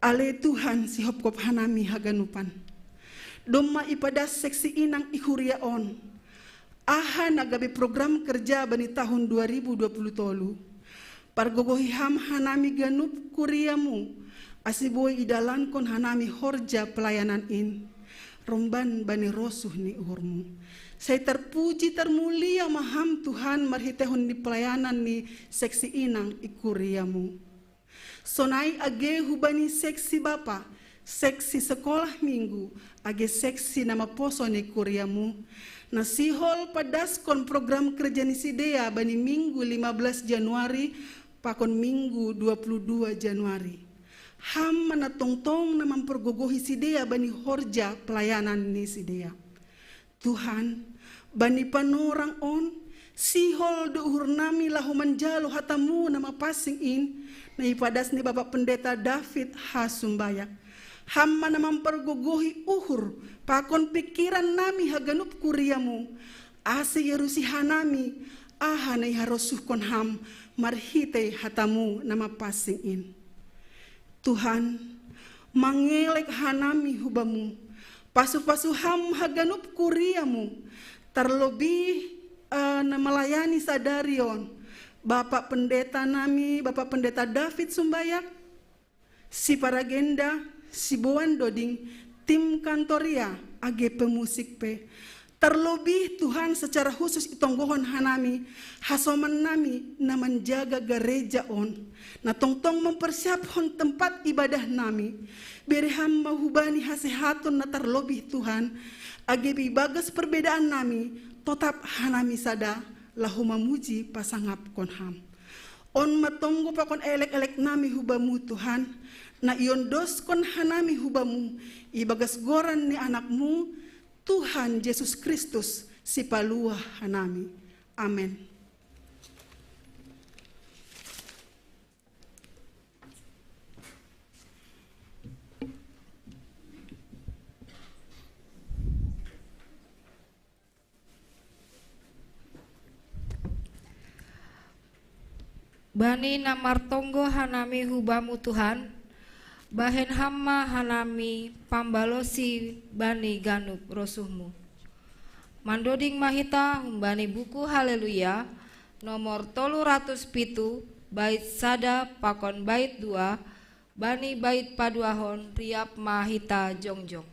Ale Tuhan, sihopkop hanami haganupan. Domma ipadas seksi inang i kuria on. Aha na gabe program kerja bani tahun dua ribu dua puluh tolu. Pargogohi ham hanami ganup kuriamu, ase boi idalankon hanami horja pelayanan in romban bani rosuh ni uhurmu. Sai tarpuji tarmulia ma ham Tuhan marhiteihon ni pelayanan ni seksi inang i kuriamu. Sonai age hubani seksi bapa, seksi sekolah minggu, age seksi na maposo ni kuriamu, na sihol padaskon program kerja ni sidea bani minggu lima belas Januari pakon minggu dua puluh dua Januari. Ham ma na tongtong na mampargogohi sidea bani horja pelayanan ni sidea. Tuhan, bani panorang on, sihol do uhurnami laho manjalo hatamu na mapansing in, na ipadas ni Bapa Pendeta David Hasumbayak. Ham ma na mampargogohi uhur pakon pingkiran nami haganup kuriamu, ase iarusi hanami aha na iharosuhkon ham marhitei hatamu na mapansing in. Tuhan, mangelek hanami hubamu, pasu-pasu ham haganup kuriamu, tarlobih, eh, na malayani sadari on, Bapa Pendeta nami, Bapa Pendeta David Sumbayak, si paragenda, si boan doding, tim kantoria, age pemusik pe. Tarlobih Tuhan secara khusus itonggohon hanami, hasoman nami na manjaga gareja on, na tongtong mempersiaphon tempat ibadah nami. Bere ham ma hubani hasehaton na tarlobih Tuhan, age ibagas perbedaan nami, totap hanami sada, laho mamuji pasangapkon ham. On ma tonggo pakon elek-elek nami hubamu Tuhan, na iondoskon hanami hubamu, ibagas goran ni Anakmu, Tuhan Jesus Kristus, Sipaluah hanami. Amen. Bani na martonggo hanami hubamu Tuhan, bahen ham ma hanami pambalosi bani ganup rosuhmu. Mandoding ma hita humbani buku Haleluya, nomor tolu ratus pitu, bait sada pakon bait dua, bani bait paduahon riap ma hita jongjong.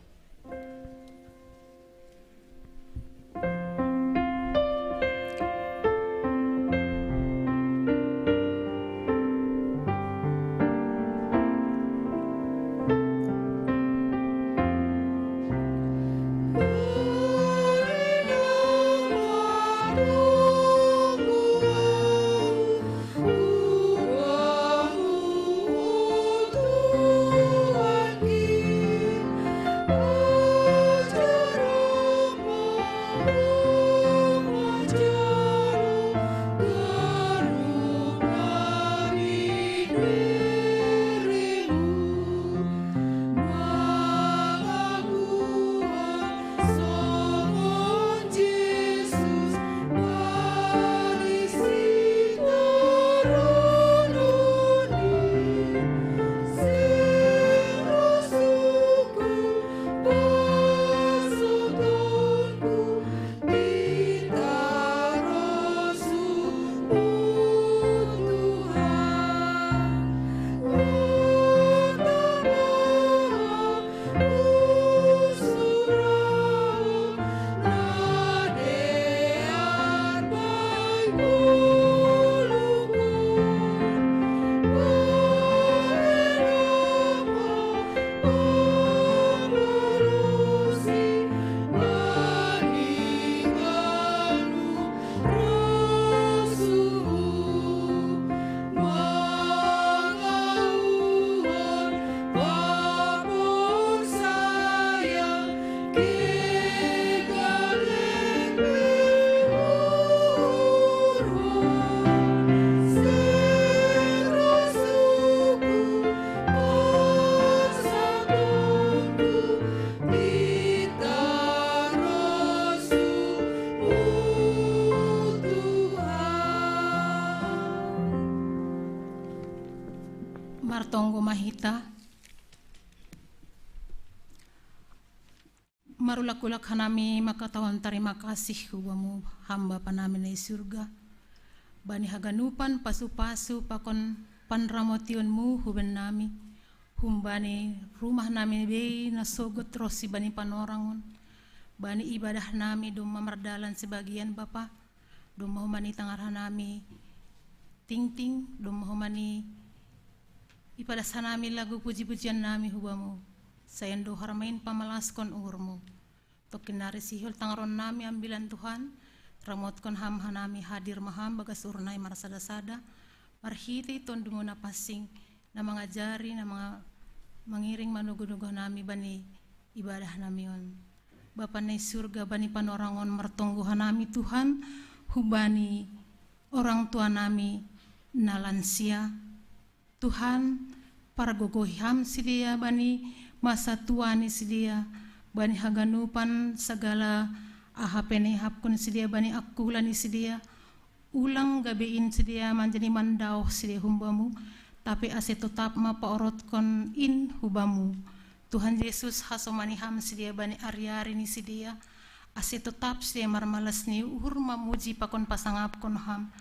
Mahita. Marulak-ulak hanami makatahon tarima kasih hubamu, hamba panami na i surga. Bani haganupan pasu-pasu pakon panramotionmu huben nami. Humbani rumah nami bei na sogot rosi bani panorangon. Bani ibadah nami domma mardalan sebagian Bapa. Domma humani tangar hanami tingting, domma humani ipadas hanami lagu puji-pujian nami hubamu. Sayan do harmain pamalaskon uhurmu. Tokkin nari sihol tangaron nami ambilan Tuhan, ramotkon ham hanami hadir maham bagas urnai marsada-sada, marhitei tondumu na passing, na mangajari, na manga, mangiring manugu-nugu nami bani ibadah nami on. Bapa na i surga, bani panorangon martonggo hanami Tuhan, hubani orang tua nami na lansia. Tuhan, pargogohi ham sidea bani masa tua ni sidea, bani haganupan sagala aha pe na ihapkon sidea bani angkula ni sidea, ulang gabe in sidea manjadi mandaoh sidea humbamu, tapi ase totap ma paorotkon in hubamu. Tuhan Jesus, hasomani ham sidea bani ari-ari ni sidea, ase totap sidea marmalas ni uhur mamuji pakon pasangapkon ham.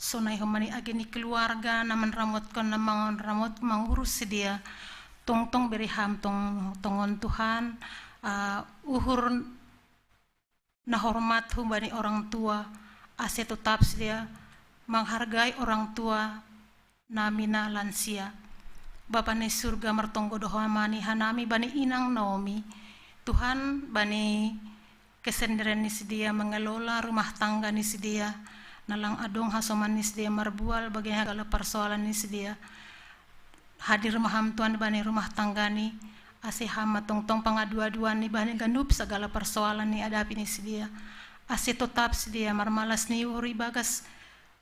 Sonai homani age ni keluarga na manramotkon na manramot mangurus sidea. Tongtong bere ham tong, tongon Tuhan, uh, uhur na hormat humbani orang tua, ase totap sidea manghargai orang tua nami na lansia. Bapa na i surga, martonggo do homani hanami bani inang Naomi. Tuhan, bani kesendirian ni sidea mengelola rumah tangga ni sidea, na lang adong hasoman ni sidea marbual bagian hagala parsoalan ni sidea. Hadir ma ham Tuhan bani rumah tangga ni, ase ham ma tongtong pangadu-aduan ni bani ganup sagala parsoalan ni adapi ni sidea. Ase totap sidea marmalas ni uhur ibagas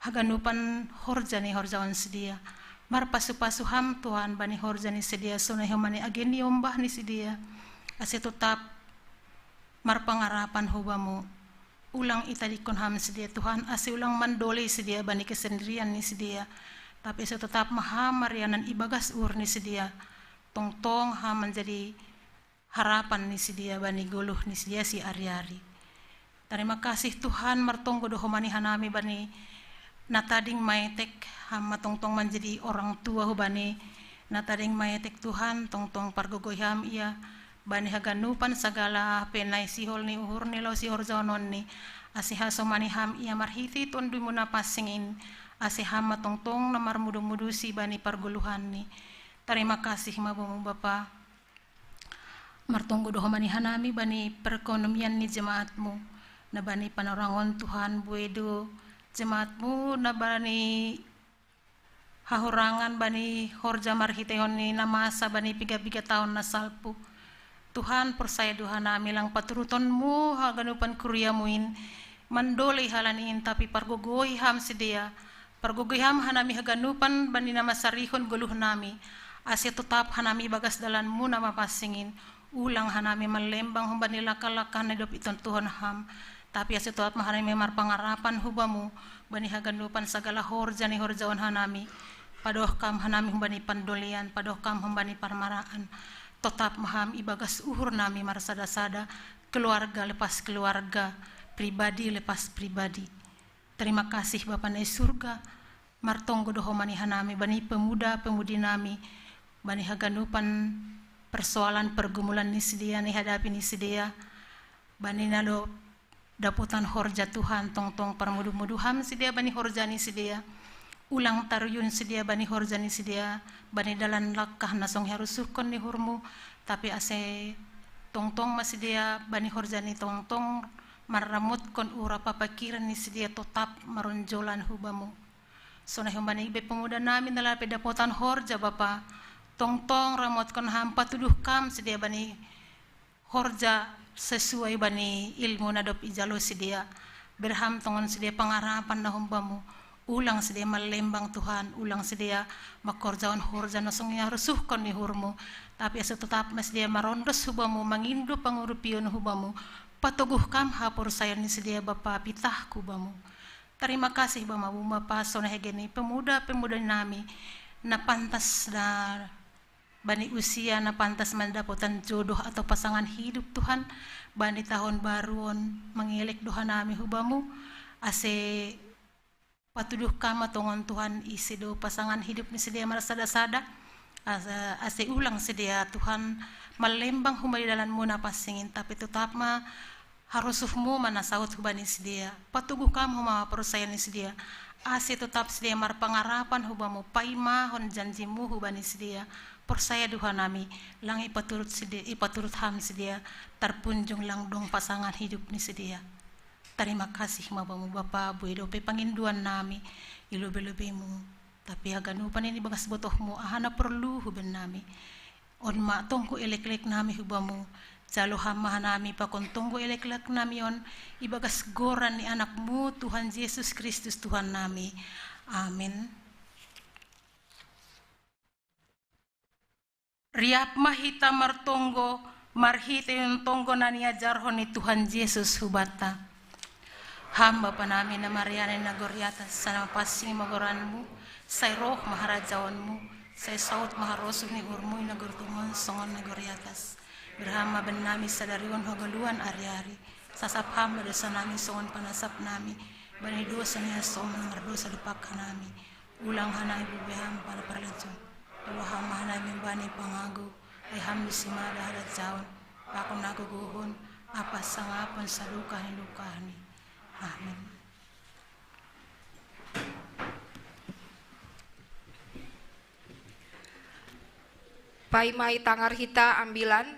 haganupan horja ni horjaon sidea. Marpasu-pasu ham Tuhan bani horja ni sidea, sonai homani age ni ombah ni sidea. Ase totap marpangarapan hubamu. Ulang itadingkon ham sidea Tuhan, ase ulang mandolei sidea bani kesendirian ni sidea. Tapi ase totap ma ham marianan ibagas uhur ni sidea. Tongtong ham manjadi harapan ni sidea bani goluh ni sidea si ari-ari. Tarima kasih Tuhan, martonggo do homani hanami bani na tading maetek, ham ma tongtong manjadi orang tua hubani na tading maetek Tuhan, tongtong pargogohi ham ia bani haganupan sagala pe na i sihol ni uhurni laho sihorjaononni, ase hasomani ham ia marhitei tondumu na passing in, ase ham ma tongtong na marmudu-mudusi bani pargoluhanni. Tarima kasih ma bamu Bapa. Martonggo do homani hanami bani perekonomian ni jemaatmu, na bani panorangon Tuhan, bue do jemaatmu na bani hahurangan bani horja marhiteihon ni na masa bani piga-piga taon na salpu. Tuhan, porsaya do hanami lang paturutonmu haganupan kuriamu in, mandolei halani in, tapi pargogohi ham sidea, pargogohi ham hanami haganupan bani na masarihon goluh nami, ase totap hanami bagas dalanmu na mapansing in, ulang hanami mallembang humbani langkah-langkah na dob itontuhon ham, tapi ase totap ma hanami marpangarapan hubamu, bani haganupan sagala horja ni horjaon hanami, padohkam hanami humbani pandolian, padohkam humbani parmaraan, totap ma ham ibagas uhur nami marsada-sada, keluarga lepas keluarga, pribadi lepas pribadi. Tarima kasih Bapa na i surga, martonggo do homani hanami bani pemuda-pemudi nami, bani haganupan persoalan pergumulan ni sidea na ihadapi ni sidea, bani na dob dapotan horja Tuhan, tongtong parmudu-mudu ham sidea bani horja ni sidea, ulang taruyun sidea bani horja ni sidea, bani dalan langkah na song iharusuhkon ni uhurmu, tapi ase tongtong ma sidea bani horja ni tongtong marramotkon uhur, papakiran ni sidea totap maronjolan hubamu. Sonai humbani ibe pemuda nami na lape dapotan horja Bapa, tongtong ramotkon ham, patuduhkam sidea bani horja sesuai bani ilmu na dob ijalo sidea. Bere ham tongon sidea pangarapan na humbamu. Ulang sidea mallembang Tuhan, ulang sidea mangkorjahon horja na song iharusuhkon ni uhurmu. Tapi ase totap ma sidea marondos hubamu, mangindo pangurupion hubamu, patoguhkam haporsayaon ni sidea Bapa pitahku bamu. Tarima kasih Bapa, bamu Bapa, sonai hage ni pemuda-pemudi nami na pantas da bani usia na pantas mandapotan jodoh atau pasangan hidup Tuhan, bani tahun baru on mangelek doha nami hubamu, ase patuduh kama tongon Tuhan ise do pasangan hidup ni sidea marsada-sada, asa, ase ulang sidea Tuhan mallembang huma di dalanmu na pansingin, tapi tetap ma harosuhmu ma na saut hubani sidea, patuguh kam huma porsaya ni sidea, ase tetap sidea marpangarapan hubamu paimahon janjimu hubani sidea, porsaya doha nami, lang ipaturut sidea, ipaturut ham sidea, tarpunjung lang dong pasangan hidup ni sidea. Tarima kasih ma bamu Bapa, bue dope panginduan nami, ilobe-lobemu, tapi haganupan ini bagas botohmu, aha na porlu huben nami. On ma tonggo eleklek nami hubamu, jalo ham ma hanami pakon tonggo eleklek nami on, ibagas goran ni anakmu Tuhan Yesus Kristus Tuhan nami. Amin. Riap ma hita martonggo, marhite tonggo na niajarhon ni Tuhan Yesus hubanta. Ham Bapa nami na marianan nagori atas, sana pansing ma goranmu, sai roh ma harajaonmu, sai saut ma harosuh ni uhurmu i nagori tongon songon nagori atas. Bere ham ma baen nami sadari on hagoluhan ari-ari, sasap ham ma dosa nami songon panasap nami bani dosa ni na mardosa dopak hanami. Ulang hanami bebeham pala parlejon. Toloha ma hanami bani pangago, ai ham disi ma da harajaon, pakon hagogohon, ampa sangapon sadokah ni dokahni. Amin. Paima itangar hita ambilan,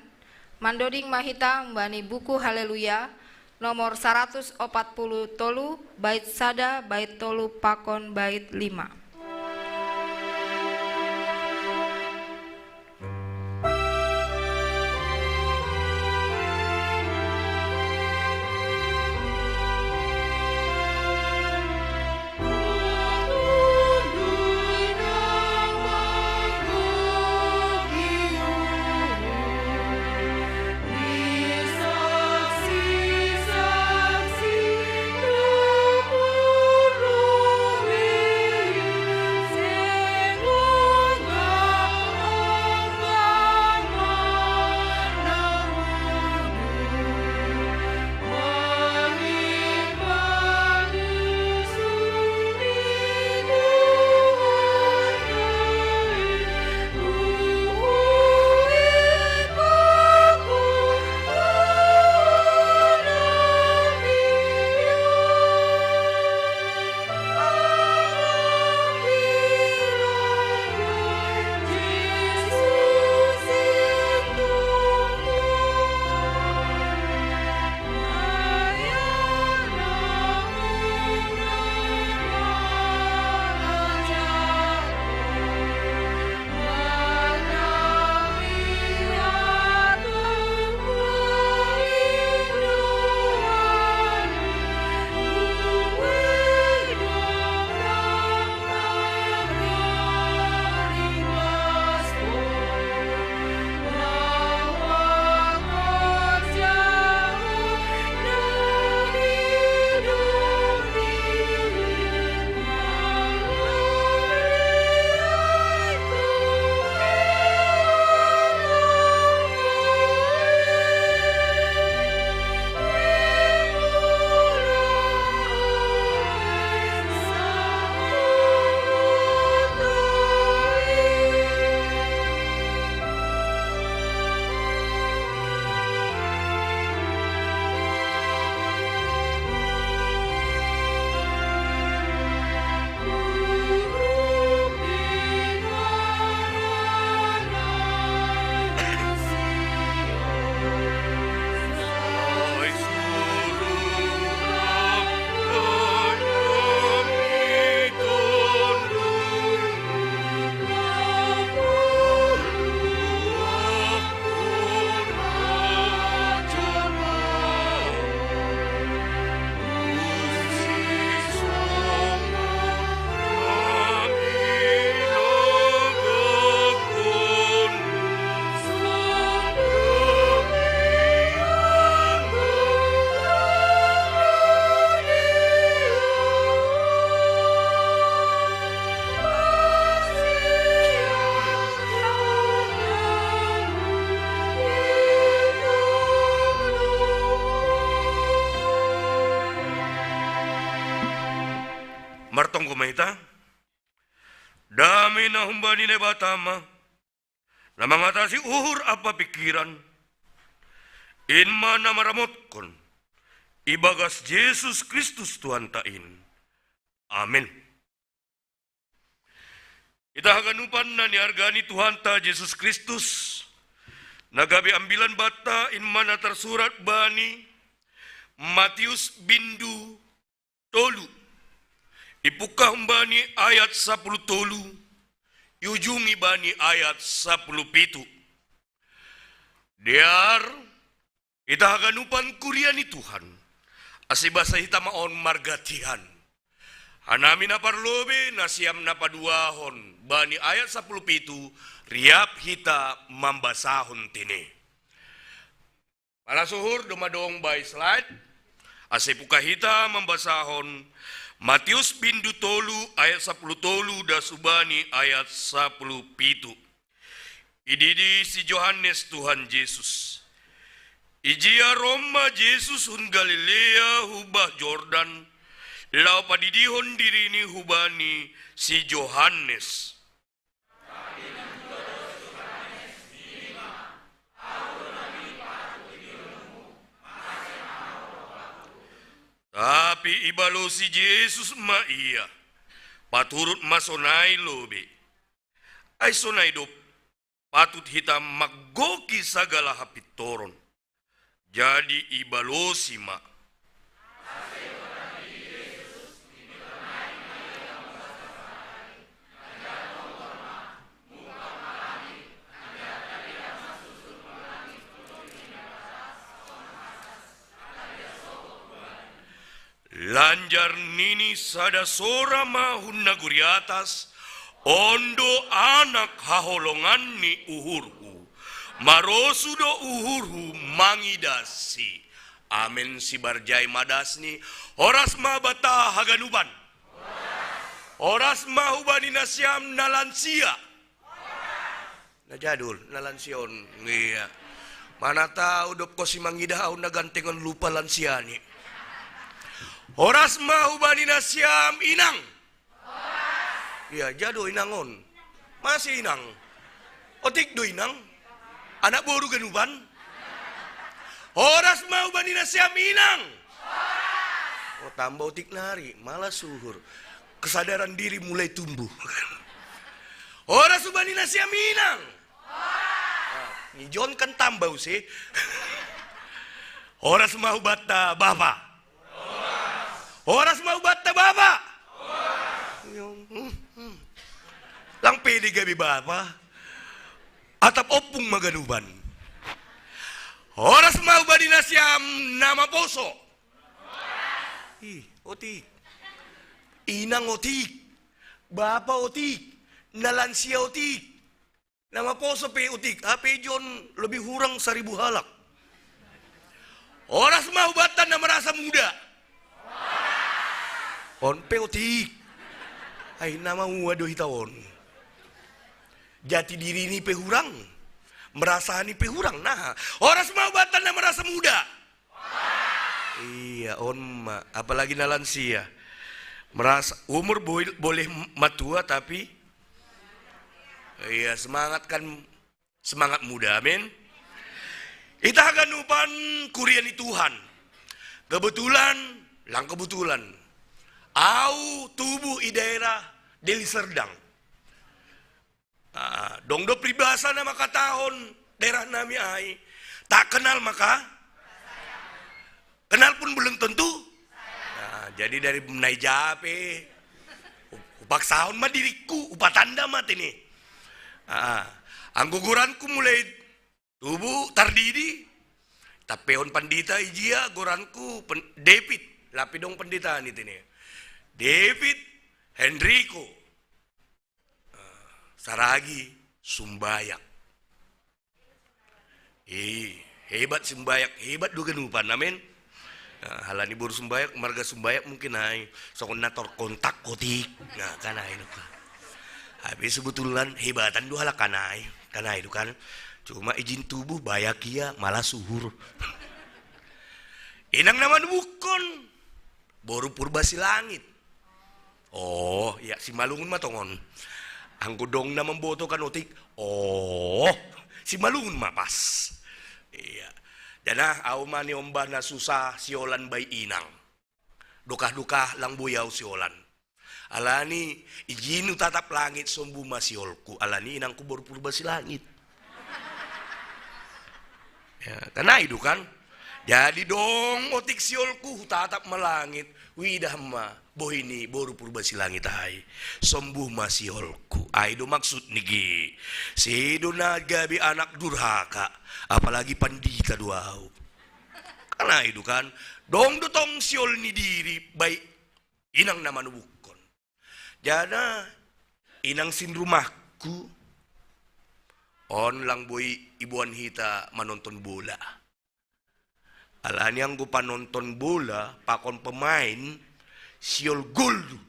mandoding ma hita humbani buku Haleluya, nomor saratus opat puluh tolu, bait sada, bait tolu pakon bait lima. Martonggo ma hita. Dame na humbani Naibata ma, na mangatasi uhur ampa pingkiran, in ma na maramotkon ibagas Jesus Kristus Tuhanta in. Amen. Hita haganupan na niarga ni Tuhanta Jesus Kristus, na gabe ambilan banta in ma na tarsurat bani Matius bindu tolu. Ipungkah bani ayat sapuluh tolu, iujungi bani ayat sapuluh pitu. Dear, hita haganupan kuria ni Tuhan, ase basa hita ma on margantian. Hanami na parlobei, nasiam na paduahon, bani ayat sapuluh pitu, riap hita mambasahon tene. Malas uhur, domma dong by slide. Ase pungkah hita mambasahon Matius bindu tolu ayat sapuluh tolu das hubani ayat sapuluh pitu. Ididi si Johannes Tuhan Jesus. Ijia ro ma Jesus hun Galilea hu bah Jordan, laho padidihon dirini hubani si Johannes. Tapi ibalosi Jesus ma ia, paturut ma sonai lobei. Ai sonai do patut hita manggohi sagala hapintoron. Jadi ibalosi ma. Lanjar nini sada sora ma hun nagori atas, on do Anak haholongan ni uhurhu. Marosu do uhurhu mangidasi. Amen, sibarjai ma dasni. Horas ma banta haganupan. Horas ma hubani nasiam na lansia. Na jadul, na lansia on. Ia. Mana tahu dob ho si mangidah au na gantengon lupa lansiani. Horas ma hubani nasiam inang. Ia, jadul inang on. Masih inang. Otik do inang. Anak boru ganupan. Horas ma hubani nasiam inang. Oh, tambah otik nari, malas uhur. Kesadaran diri mulai tumbuh. Horas hubani nasiam inang. Nah, ni John kan tambah use. Horas ma hubanta bapa. Horas ma hubanta bapa. Lang pede gabe bapa. Atap ompung ma ganupan. Horas ma hubani nasiam na maposo. Ih, otik. Inang otik. Bapa otik. Na lansia otik. Na maposo pe otik. Hape John lebih hurang saribu halak. Horas ma hubanta na merasa muda. On pe otik. Ai na maua do hita on. Jati dirini pe hurang. Merasani pe hurang. Nah, horas ma hubanta na merasa muda. Ia, on ma, apalagi na lansia. Merasa umur bo-, boleh matua, tapi ia, semangat kan semangat muda. Amin. Hita haganupan kuria ni Tuhan. Kebetulan, lang kebetulan, au tubuh i daerah Deli Serdang. Ah, dong do pribasa na mangkatahon daerah nami ai, tak kenal maka. Kenal pun belum tentu. Nah, jadi dari nai ja pe, hupaksahon ma diringku, hupatanda ma tene. Ah, anggo goranku mulai tubuh tardidi, tampehon pandita ijia goranku pen-, David, lape dong pandita ni tene. David Henrico. Saragi Sumbayak. Ih, hebat Sumbayak, hebat do ganupan, amin. Nah, halani boru Sumbayak, marga Sumbayak mungkin ai. Songon na terkontak otik. Nah, kan ai do kan. Tapi sebetulna hebatan do halak kan ai. Kan ai do kan. Cuma izin tubuh bayak ia, malas uhur. Inang na manubuhkon, boru Purba Silangit. Oh, iya, simalungun ma tongon. Anggo dong na mamboto kan otik, oh, simalungun ma pas. Iya. Dana, au ma niombah na susa siolan bai inang. Dokah-dokah lang boi au siolan. Alani, ijin hutatap langit, sombu ma siolku. Alani inangku boru Purba Silangit. Ya, kan ai do kan? Jadi dong otik siolku, hutatap ma langit. Huidah ma bohi ni boru Purba Silangit ai. Sombu ma siolku. Ai do maksud ni ge. Sedo na gabe anak durhaka, apalagi pandita do au. Kan ai do kan? Dong do tong siol ni diri, bai inang na manubukkon. Jana inang sin rumahku, on lang boi iboan hita manonton bola. Alani anggo panonton bola pakon pemain, siol gol do.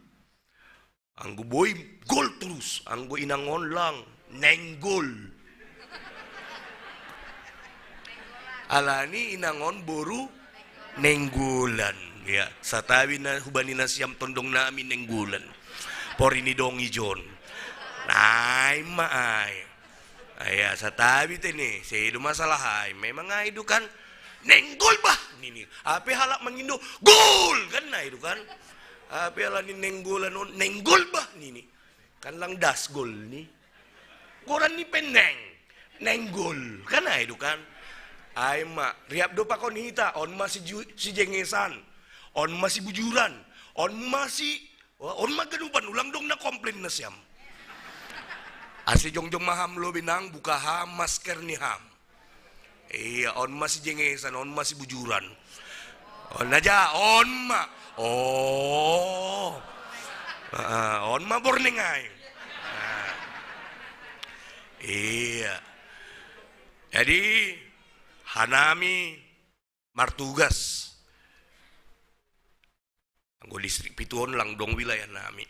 Anggo boi, gol terus. Anggo inang on lang, nenggol. Alani inang on boru Nenggolan. Ya, satabi na hubani nasiam tondong nami Nenggolan. Pori ni dong ijon. Nai ma ai. Aya, satabi te ni, sedo masalah ai. Memang ai do kan, nenggol bah nini. Ape halak mangindo, gol kan, ai do kan. Ape halak ni Nenggolan on, nenggol bah nini. Kan lang das gol ni. Goran ni pe neng, nenggol kan, ai do kan. Ai ma, riap do pakon hita, on ma si, si Jengesan, on ma si Bujuran, on ma si Wah, on ma ganupan, ulang dong na komplain nasiam. Ase jongjong ma ham lobi nang, buka ham masker ni ham. Iya, on ma si Jengesan, on ma si Bujuran. On aja, on ma. Oh. Heeh, on ma borneng ai. Nah. Iya. Jadi, hanami martugas. Anggo listrik pitu on lang dong wilayah nami.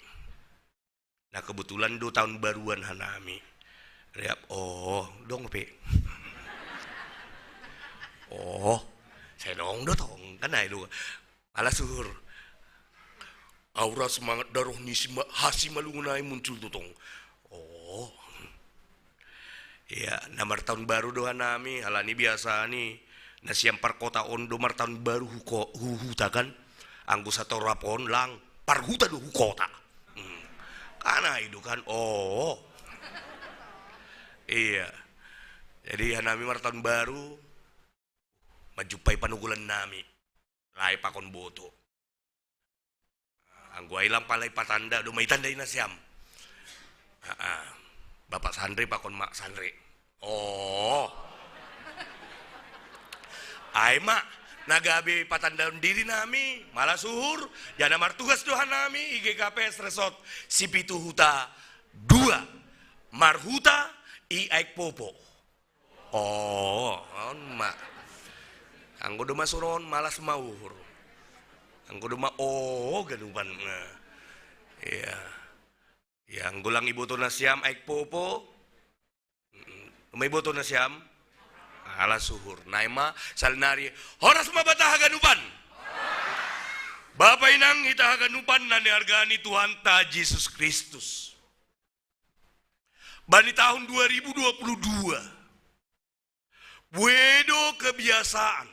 Nah, kebetulan do tahun baruan hanami. Riap, oh, dong pe. Oh, saya dong do tong, kan ai do. Ala suhur. Aura semangat daroh ni Sima-, Hasimalungun ai muncul do tong. Oh. Iya, na martaon baru do hanami, alani biasa ni, nasiam parkota on do martaon baru hu ko-, hu huta kan, anggo satorap on lang, parhuta do hu kota. Hmm. Kan ai do kan, oh. Iya. Jadi hanami martaon baru, manjumpai panogulan nami, lae pakon boto. Anggo ai lang pala ipatanda, do ma itandai nasiam. Aa, Bapak Sanre pakon Mak Sanre. Oh. Ai ma, na gabe patandaon diri nami, mala suhur, jana martugas do hanami i G K P S Resort Sipitu Huta dua, marhuta i Aek Popo. Oh, on ma. Anggo do ma suron, malas ma uhur. Anggo do ma, oh, ganupan. Nah. Iya. Ya, anggo lang iboto nasiam Aek Popo. Mm-mm. Do ma iboto nasiam? Ala suhur. Nai ma, salinari. Horas ma banta haganupan. Bapa inang hita haganupan na niarga ni Tuhanta Jesus Kristus. Bani tahun dua ribu dua puluh dua, buedo kebiasaan,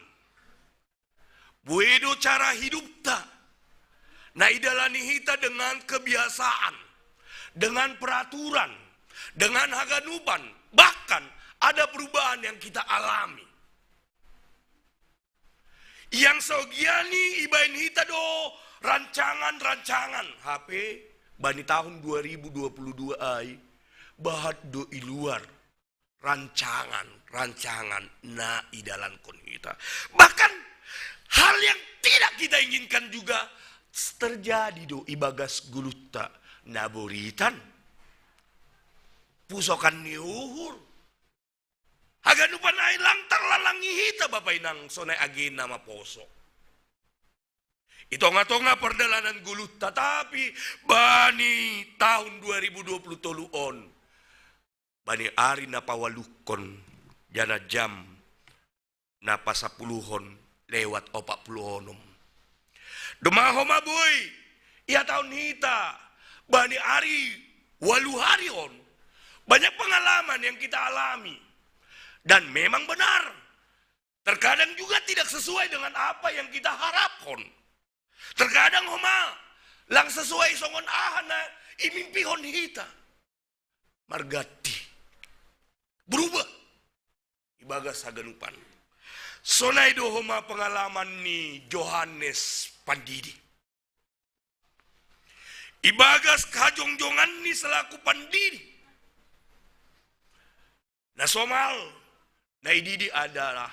buedo cara hidupta, na idalani hita dengan kebiasaan, dengan peraturan, dengan haganupan, bahkan ada perubahan yang kita alami. Yang sogiani ibaen hita do rancangan-rancangan hape bani tahun dua ribu dua puluh dua ai, bahat do i luar rancangan-rancangan na idalankon hita. Bahkan hal yang tidak kita inginkan juga terjadi do i bagas gulutta, na boritan, pusokan ni uhur. Haganupan ai lang tarlalangi hita bapa inang sonai agena maposo. I tonga-tonga pardalanan gulutta, tapi bani tahun dua ribu dua puluh tolu on, bani ari na pawaluhon, jana jam na pasapuluhon lewat opat puluh onom. Doma homa boi ihatahon hita Bani ari walu hari on, banyak pengalaman yang kita alami. Dan memang benar, terkadang juga tidak sesuai dengan apa yang kita harapkan. Terkadang homa lang sesuai songon aha na imimpihon hita. Margatti. Berubah. Ibagas haganupan. Sonai do homa pengalaman ni Johannes Pandidi. Ibagas kajongjongan ni selaku pandidi. Na somal, na ididi adalah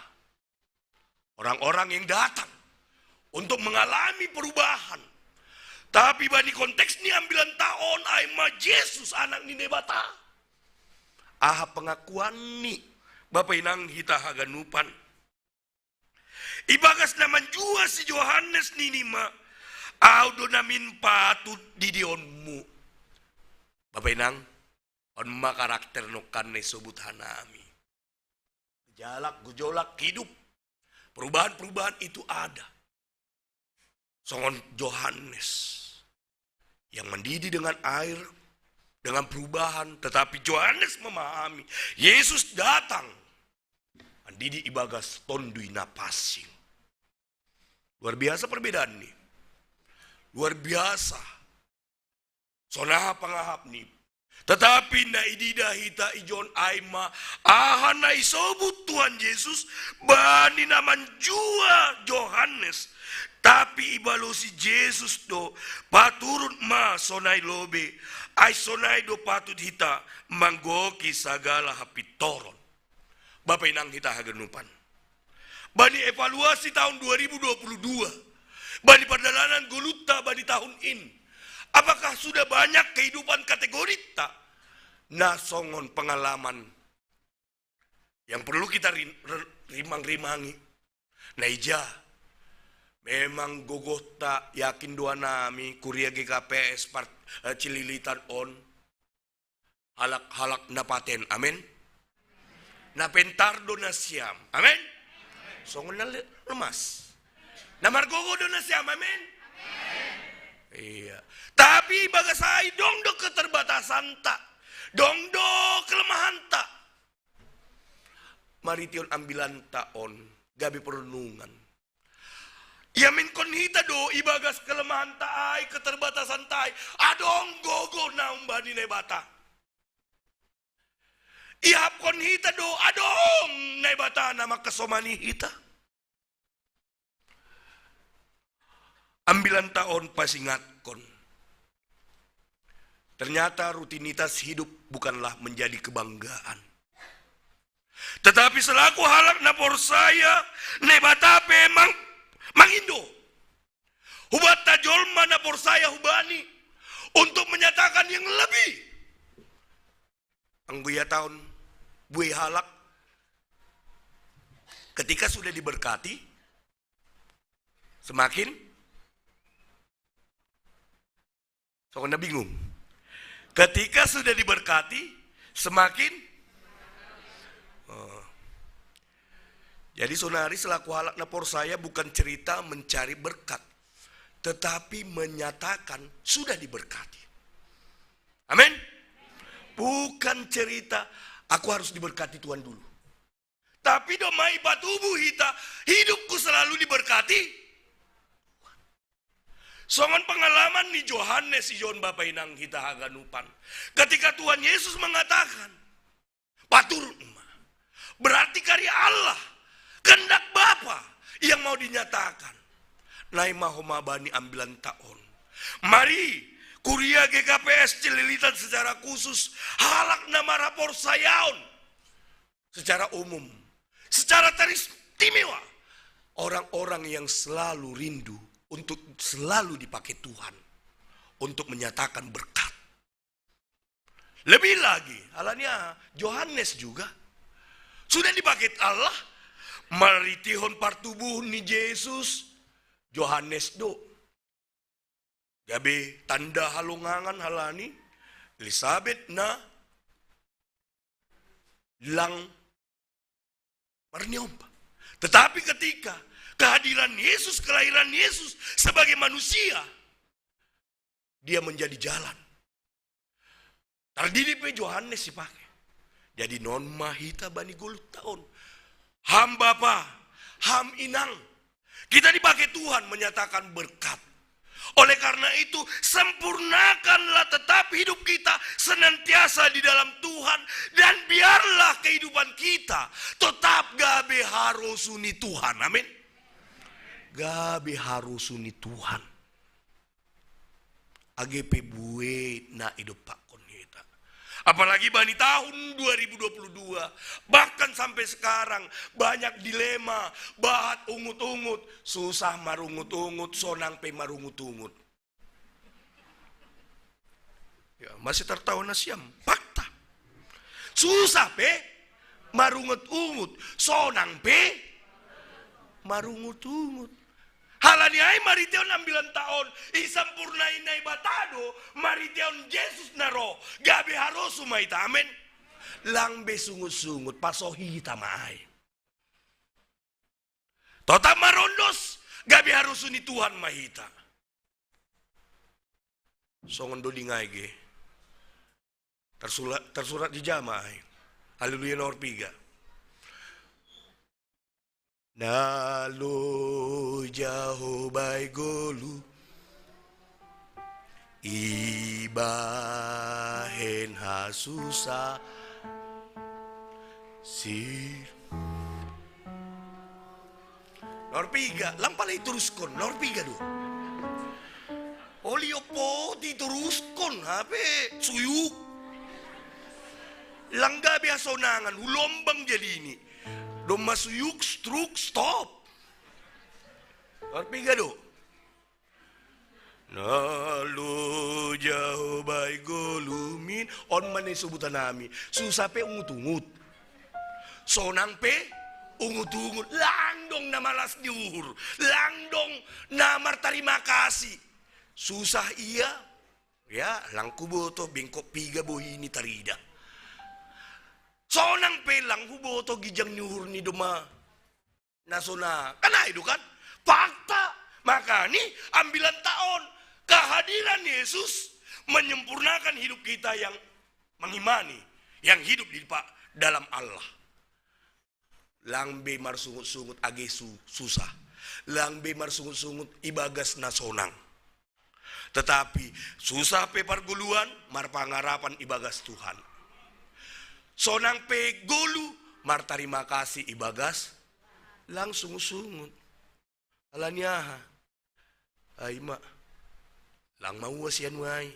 orang-orang yang datang untuk mengalami perubahan. Tapi bani konteks ni ambilan taon ai ma Jesus anak ni Naibata. Aha pengakuan ni Bapa inang hita haganupan. Ibagas na manjua si Johannes nini ma, au do namin patut didionmu. Bapa inang, on ma karakter nongkan na isobut hanami. Jalak, gojolak, hidup. Perubahan-perubahan itu ada. Songon Johannes yang mendidih dengan air, dengan perubahan, tetapi Johannes memahami Yesus datang mendidih ibagas tondui na pansing. Luar biasa perbedaan ni. Luar biasa. Sonaha pangahap ni. Tetapi na idida hita ijon ai ma aha na isobut Tuhan Yesus bani na manjua Johannes. Tapi ibalosi Jesus do, paturut ma sonai lobe, ai sonai do patut hita manggoki sagala hapintoron. Bapa inang hita haganupan. Bani evaluasi tahun dua ribu dua puluh dua. Bani pardalanan golutta bani tahun in. Apakah sudah banyak kehidupan kategoritta na songon pengalaman yang perlu kita rimang-rimangi. Na ija, memang gogohta yakin do hanami kuria G K P S part, eh, Cililitan on. Halak-halak na paten, amen. Na pentar do nasiam, amen. Songon na lemas. Na margogo do nasiam, amen. Iya. Tapi bagas ai dong do keterbatasanta, dong do kelemahanta. Maritian ambilanta on gabe perenungan. Iaminkon hita do ibagas kelemahanta ai, keterbatasanta ai, adong gogo na humbani Naibata. Iahapkon hita do adong Naibata na mangkasomani hita. Ambilanta on pasingatkon. Ternyata rutinitas hidup bukanlah menjadi kebanggaan. Tetapi selaku halak na porsaya, Naibata pe mang, mangindo hubanta jolma na porsaya hubani untuk menyatakan yang lebih. Anggo ia taon buei halak, ketika sudah diberkati, semakin songon na bingung. Ketika sudah diberkati, semakin, oh. Jadi sonari selaku halak na porsaya bukan cerita mencari berkat, tetapi menyatakan sudah diberkati. Amin. Bukan cerita aku harus diberkati Tuhan dulu. Tapi do mai patubu hita, hidupku selalu diberkati. Songon pengalaman ni Johannes ijon Bapa Inang hita haganupan. Ketika Tuhan Yesus mengatakan, "Paturut ma." Berarti karya Allah, kehendak Bapa yang mau dinyatakan. Nai ma homa bani ambilanta on. Mari, kuria G K P S Cililitan secara khusus, halak na maraporsayaon secara umum, secara teristimewa, orang-orang yang selalu rindu untuk selalu dipakai Tuhan untuk menyatakan berkat. Lebih lagi, alania Johannes juga sudah dipakai Allah, maritihon partubuh ni Jesus, Johannes do gabe tanda halongangan halani Elisabet na lang marniompa. Tetapi ketika kehadiran Yesus, kelahiran Yesus sebagai manusia, dia menjadi jalan. Tardidi pe Johannes sipake. Jadi non ma hita bani golu taon. Ham bapa, ham inang. Kita dipake Tuhan menyatakan berkat. Oleh karena itu, sempurnakanlah tetap hidup kita senantiasa di dalam Tuhan, dan biarlah kehidupan kita tetap gabe harusuni Tuhan. Amin. Gabe harusuni Tuhan. Age pe bue na idopakkon hita. Apalagi bani tahun dua ribu dua puluh dua, bahkan sampai sekarang banyak dilema, bahat ungut-ungut, susah marungut-ungut, sonang pe marungut-ungut. Ya, masih tertawa nasiam, fakta. Susah pe marungut-ungut, sonang pe marungut-ungut. Halani ai mariteon ambilan taon, isampurnaina Naibata do, mariteon Jesus na ro, gabe harusu ma hita, amen. Lang be sungut-sungut, paso hita ma ai. Totap marondos, gabe harusuni Tuhan ma hita. Songon doding ai ge. Tersurat, tersurat di jama ai. Haleluya nomor piga. Na loja ho bae golu ibahen hasusa si. Nomor piga, lang pala ituruskon, nomor piga do. Oli opo ituruskon, hape suyuk. Lang gabe hasonangan, hulombang jadi ini. Domma suyuk, stroke, stop. Nomor piga do. Na loja ho bae golu min, on ma na isobutan nami. Susah pe ungut-ungut. Sonang pe ungut-ungut. Lang dong na malas ni uhur. Lang dong na martarima kasih. Susah ia. Ya, lang huboto bengkok piga bohi ni tarida. Sonang pe lang huboto ginjang ni uhur ni domma na sonang. Kan ai do kan? Fakta. Makani ambilan taon kehadiran Yesus menyempurnakan hidup kita yang mengimani, yang hidup di pa-, dalam Allah. Lang be marsungut-sungut age su-, susah. Lang be marsungut-sungut ibagas na sonang. Tetapi susah pe pargoluan, marpangarapan ibagas Tuhan. Sonang pe golu, martarima kasih ibagas, lang sungut-sungut. Alani aha? Ai ma. Lang maua sian wai.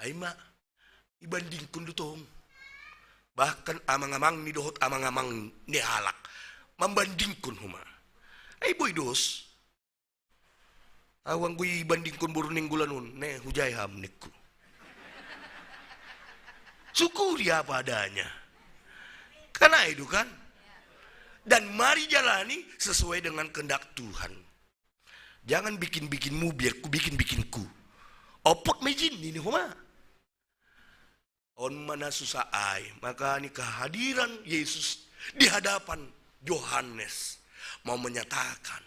Ai ma. Ibandingkon do tong. Bahkan amang-amang ni dohot amang-amang ni halak. Mambandingkon homa. Ai boi dos. Au anggo ibandingkon boru Nainggolan on, ne hujai ham ningku. Syukuri apa adanya. Kan ai do kan? Dan mari jalani sesuai dengan kehendak Tuhan. Jangan bikin-bikinmu biar ku bikin-bikinku. Opot ma ijin nini homa. On ma na susah ai, makani kehadiran Yesus di hadapan Johannes mau menyatakan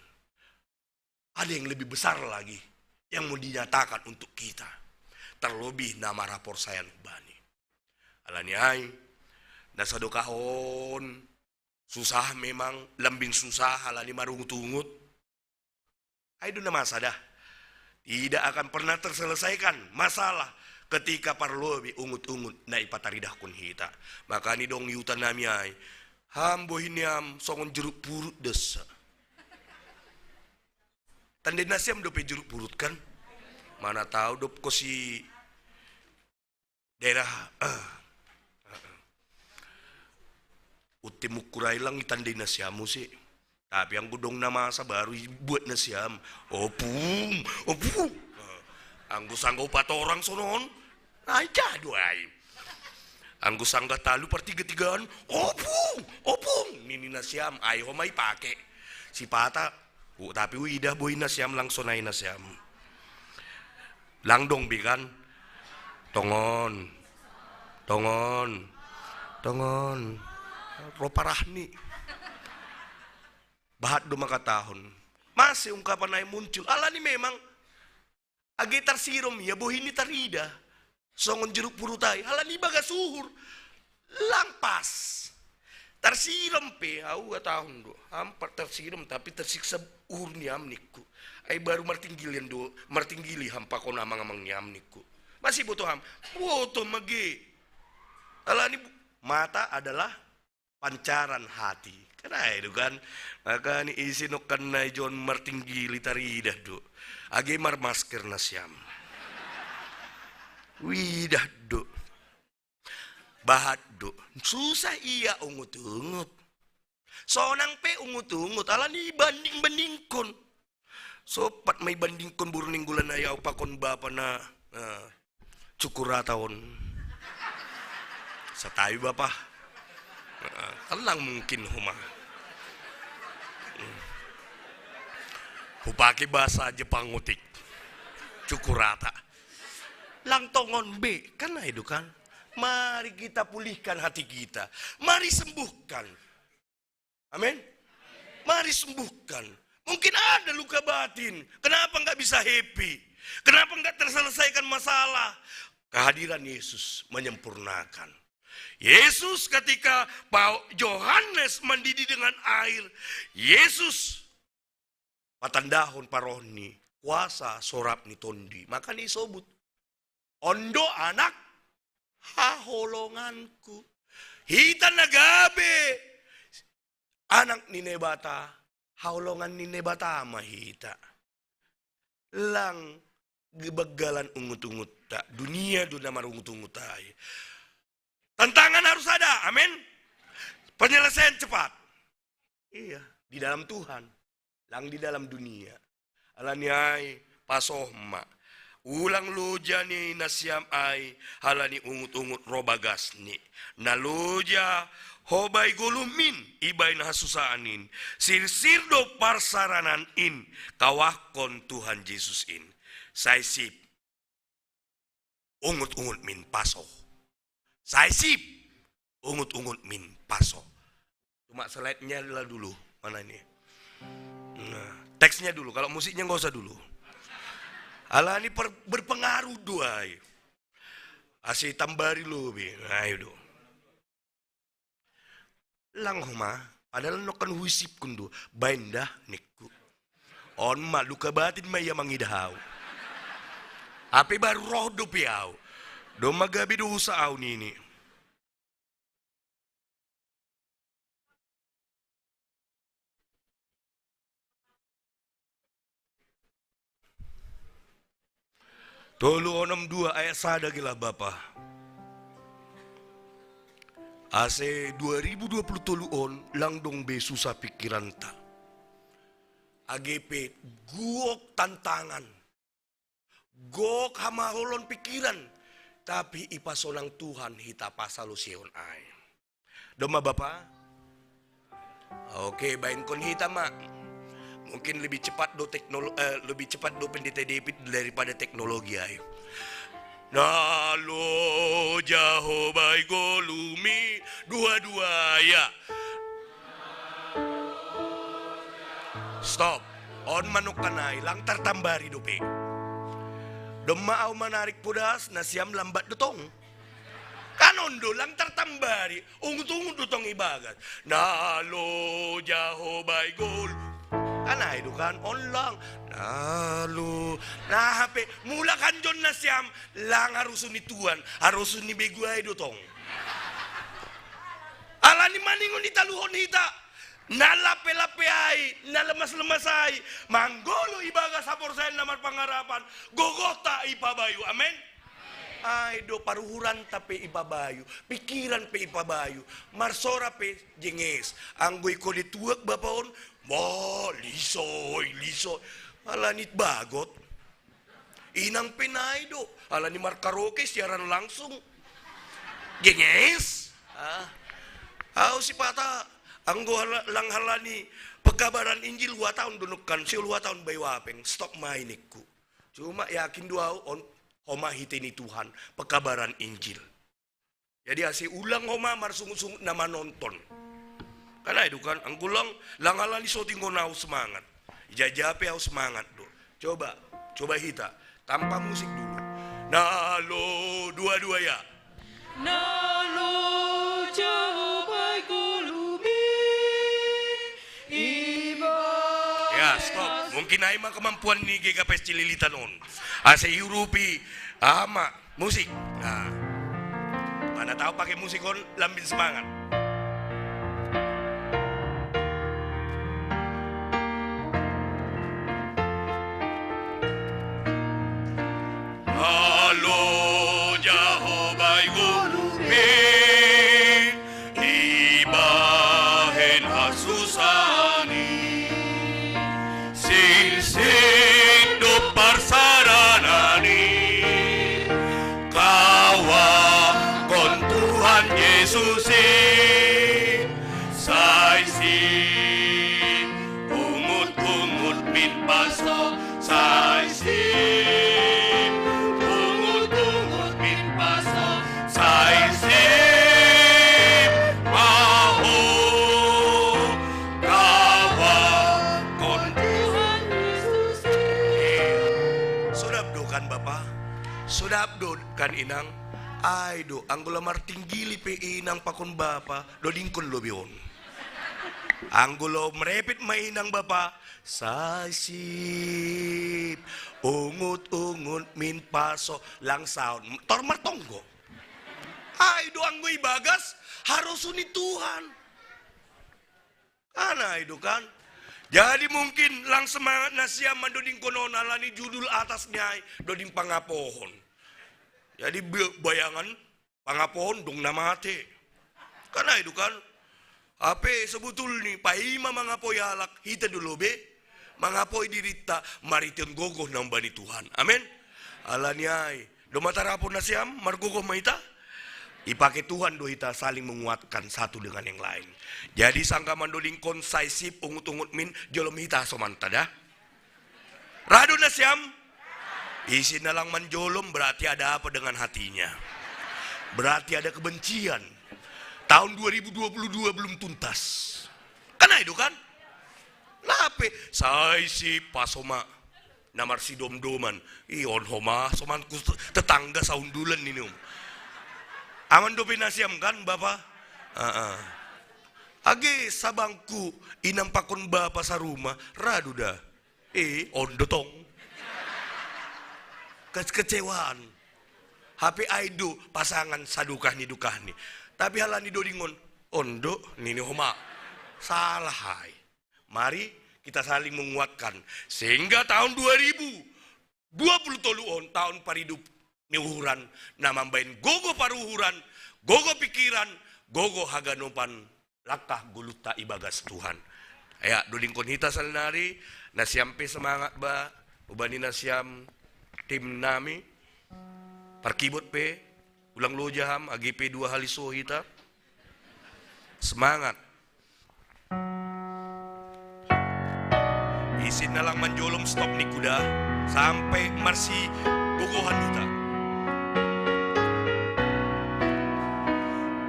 ada yang lebih besar lagi yang mau dinyatakan untuk kita. Terlebih na maraporsayaon bani. Alani ai, na sadokahon, susah memang, lambin susah alani marungut-ungut. Ai do na masa dah. Tidak akan pernah terselesaikan masalah ketika parlobi ungut-ungut na ipataridahkon hita. Makani dong ihuta nami ai. Ham bohi ni am songon jeruk purut dessa. Tandai nasiam dope jeruk purut kan? Mana tahu dop kosi daerah, eh, eh, eh. Utti mukkurai lang itandai nasiam muse. Tapi anggo dong na masa baru ibuat nasiam. Opung, opung. Eh, anggo sangga upat orang sonon. Ai jadu ai. Anggo sangga talu partiga-tigaan. Opung, opung. Nini nasiam. Ai homa ipake. Sipata. U, tapi uidah bohi nasiam langsung ai nasiam. Lang dong be kan? Tongon. Tongon. Tongon. Ro parahni. Bahat do mangkatahon. Masih ungkapan ai muncul. Alani memang age tarsirom ia bohi ni tarida. Songon jeruk purut ai, alani ibagas uhur. Lang pas. Tarsirom pe, au dua tahun do. Ampat tarsirom, tapi tersiksa uhur ni am nikku. Ai baru martinggilian do, martinggili ham pakon amang-amang ni am nikku. Masiboto ham, boto mage. Alani bu-, mata adalah pancaran hati. Kan ai do kan? Makana ise nongkan nai jon martinggili taridah do. Age marmasker nasiam. Widah do. Bahat do. Susah ia ungut-ungut. Sonang pe ungut-ungut, alani banding-bandingkon. Sopat ma ibandingkon boru Nainggolan nai au pakon bapa na, eh, cukur rata on. Satabi bapa. Eh, kan lang mungkin homa. Hmm. Hupake bahasa Jepang otik. Cukur rata. Lang tongon be, kan ai do kan? Mari kita pulihkan hati kita. Mari sembuhkan. Amin. Mari sembuhkan. Mungkin ada luka batin. Kenapa nggak bisa happy? Kenapa nggak terselesaikan masalah? Kehadiran Yesus menyempurnakan. Yesus ketika Pau-, Johannes mandidi dengan air, Yesus patandahon parrohni, kuasa sorap ni Tondi. Makana isobut, on do anak haholonganku. Hita na gabe anak ni Naibata, haholongan ni Naibata ma hita. Lang banggalan ungut-ungutta, dunia do na marungut-ungut ai. Tantangan harus ada, amin. Penyelesaian cepat. Iya, di dalam Tuhan, lang di dalam dunia. Alani ai, pasoh ma. Ulang loja ni nasiam ai, alani ungut-ungut ro bagasni. Na loja hobai goluhmin ibaen hasusaan in. Sirsir do parsaranan in, kawahkon Tuhan Jesus in. Sai sip. Ungut-ungutmin pasoh. Sai sip. Ungut-ungutmin pasoh. Cuma slide-nya lah dulu. Mana ini? Nah, teksnya dulu. Kalau musiknya nggak usah dulu. Alani per-, berpengaruh do ai. Ase tambari lobi. Nah, ayo do. Lang homa, padahal nongkan huisipkon do, baen dah nikku. On ma luka batin ma ia mangidah au. Hape baru roh dope au. Domma gabe dosa au nini. Tolu onom dua ayat sada gelah Bapa. Ase dua ribu dua puluh tolu on lang dong be susah pikiranta. Age pe gok tantangan. Gok hamaolon pikiran. Tapi ipasonang Tuhan hita pasaloseon ai. Domma Bapa? Oke, baenkon hita ma. Mungkin lebih cepat do teknolo-, eh, lebih cepat do Pendeta David daripada teknologi ai. Na loja hobai goluhmi dua-dua ya. Stop. On ma nongkan ai, lang tartambari dope. Domma au manarik podas, nasiam lambat do tong. Kan on do lang tartambari, ungut-ungut do tong ibagas. Na loja hobai goluh. Kan ai do kan, on lang. Na lo-, na hape, mulak anjon nasiam, lang harosuh ni tuan, harosuh ni begu ai do tong. Alani maningon italuhon hita. Na lape-lape ai, na lemas-lemas ai, manggoluh ibagas haporsayaon na marpangarapan, gogohta ipabayu. Amen. Ai do paruhuranta pe ipabayu, pikiran pe ipabayu, marsora pe jenges. Anggo ingkon dituak bapa on, ma lisoi, lisoi. Alani bagot. Inang pe nai do, alani markaraoke siaran langsung. Jenges. Ah. Au sipata, anggo hala-, lang alani pekabaran Injil uataon do nongkan, siol uataon bayu apeng, stop ma ai nikku. Cuma yakin do au on, homa hite ni Tuhan, pekabaran Injil. Jadi ase ulang homa marsungut-sungut na manonton. Kan ai do kan, anggo lang, lang alani soting on au semangat. Ija-ija pe au semangat do. Coba, coba hita, tanpa musik dulu. Nalo dua-dua ya. Nalo Jahobai golumin iba. Ya, stop. Mungkin ai ma kemampuan ni G K P S Cililitan on. Ase iurupi ama musik. Nah. Mana tahu pakai musik on lambin semangat. Nalo Jahobai golumin ibahen hasusani. Silsit do parsaranani. Kawakon Tuhan Jesusin. Sai sip ungut-ungut min paso. Sai sip ungut-ungut min paso. Sai sip maho kawakon Tuhan Yesus. Sodap do kan bapa? Sodap do kan inang? Ai do, anggo la martinggili pe inang pakon bapa, dodingkon lobi on. Anggo la merepet ma inang bapa, sai sip ungut-ungut min paso, lang saut tor martonggo. Ai do anggo ibagas harosuh ni Tuhan. Kan ai do kan? Jadi mungkin lang semangat nasiam mandodingkon on ala ni judul atas ni ai, doding pangapohon. Jadi be-, bayangan pangapohon dong na mate. Kan ai do kan? Hape sebetulni paima mangapoi halak, hita do lobi mangapoi dirinta marhiteon gogoh na humbani Tuhan. Amen. Ala ni ai, do ma tarapot nasiam, margogoh ma hita. Ipake Tuhan do hita saling menguatkan satu dengan yang lain. Jadi sangka mandodingkon sai sip ungut-ungut min, jolom hita hasomanta da. Ra do nasiam? Ise na lang manjolom berarti ada apa dengan hatinya? Berarti ada kebencian. Tahun dua ribu dua puluh dua belum tuntas. Kan ai do kan? Lape sai sip paso ma na marsidomdoman. I on homa somanku tetangga saundulan ini om. Aman dope nasiam kan bapa? Heeh. Age sabangku inang pakon bapa saruma, ra do da. Eh, on do tong. Kekecewaan. Hape ai do pasangan sadukah ni dukahni. Tapi halani dodingon, on do nini homa. Salah ai. Mari kita saling menguatkan sehingga tahun dua ribu dua puluh tolu on tahun paridup ni uhuran na mambahen gogo paruhuran, gogo pikiran, gogo haganupan langkah goluhta ibagas Tuhan. Ya, dodingkon hita saonari, nasiam pe semangat ba, humbani nasiam tim nami, parkibot pe, ulang loja ham, age pe dua hali so hita. Semangat. Isin na lang manjolom stop ni kuda sampai marsigogohan hita.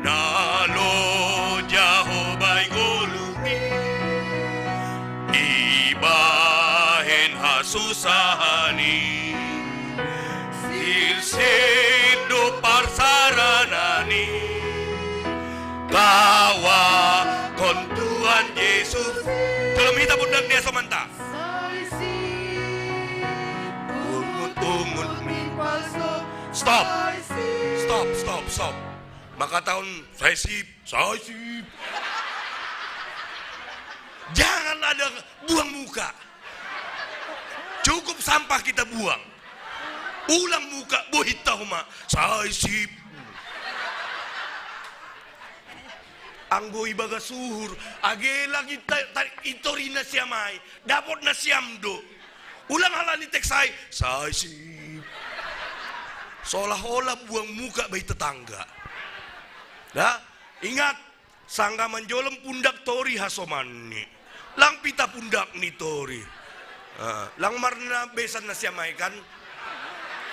Nalo Jahobai golumin ibahen hasusahani. Silsit do parsaranani. Kawakon Tuhan Yesus. Jolom hita pundak ni hasomanta. Ungut-ungut min paso. Stop. Stop, stop, stop. Maka tahun sai sip, sai sip. Jangan ada buang muka. Cukup sampah kita buang. Ulang muka, bohit tahu ma. Sai sip. Anggo ibagas uhur, age lagi ta-, ta-, itorina siam ai, dapot nasiam do. Ulang halani teks ai, sai sip. Seolah-olah buang muka bai tetangga. Nah, ingat, sangka manjolom pundak tori hasomanni. Lang pita pundak ni tori. Ah, lang marna besan nasiam ai kan?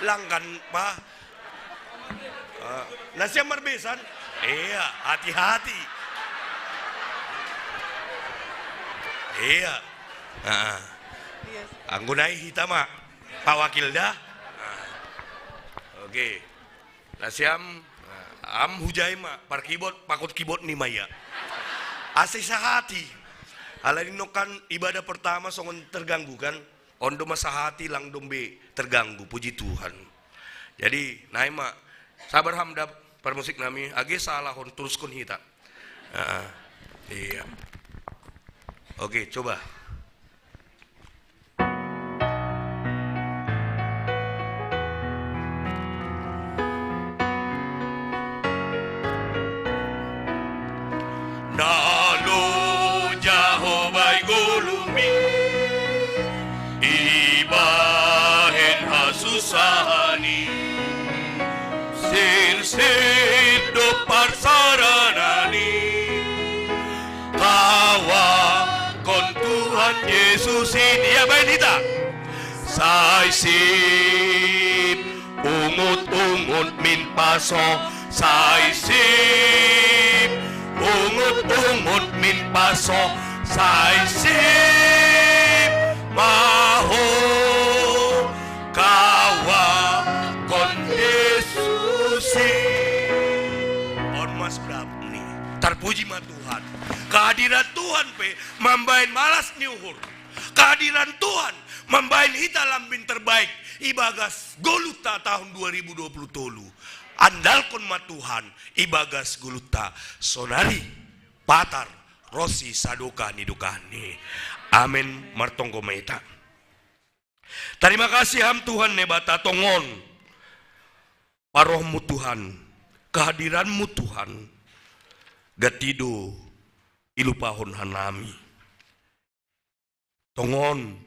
Lang kan, pa? Ah, nasiam marbesan? Iya, hati-hati. Iya. Ah. Iya. Anggo nai hita ma, Pak Wakil da. Ah. Oke. Nah, siam, nah, am hujai ma, par keyboard, pakot keyboard ni ma ia. Ase sahati. Alai nino kan ibadah pertama songon terganggu kan. On do ma sahati lang dombe terganggu, puji Tuhan. Jadi, nai ma, sabar ham da parmusik nami, age salah on turuskon hita. Ah, iya. Oke, coba. Na loja ho bai ngolumi, ibahen hasusahani, sirsir do parsaranani, kawahkon Tuhan Jesus i. Ia baen hita. Sai sip ungut-ungut min paso, sai sip ungut-ungut min paso, sai sip ma ho kawahkon Jesus i. On ma sudah ni. Tarpuji ma Tuhan. Kehadiran Tuhan pe mambaen malas ni uhur. Kehadiran Tuhan mambaen hita lambin terbaik ibagas goluhta tahun dua ribu dua puluh tolu. Andalkon ma Tuhan ibagas goluhta sonari, patar ronsi sadokah ni dokahni. Amen. Martonggo ma hita. Tarima kasih ham Tuhan Debata, tongon parohmu Tuhan, kehadiranmu Tuhan, gati do ilupahon hanami. Tongon,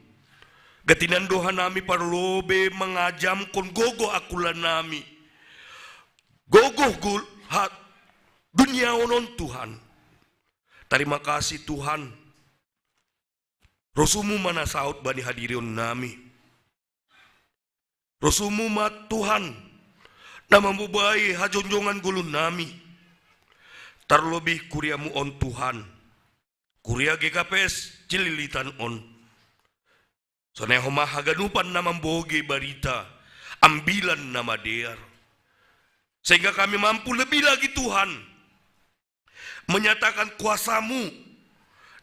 gati nian do hanami parlobei mangajamkon gogo angkulanami. Gogo gul-, ha-, dunia on, on Tuhan. Tarima kasih Tuhan. Rosumu ma na saut bani hadirionnami. Rosumu ma Tuhan, na mambobai hajongjongan goluhnami. Tarlobih kuriamu on Tuhan. Kuria G K P S Cililitan on. Sonai homa haganupan na mambogei barita, ambilan na madear. Sehingga kami mampu lebih lagi Tuhan, menyatakan kuasamu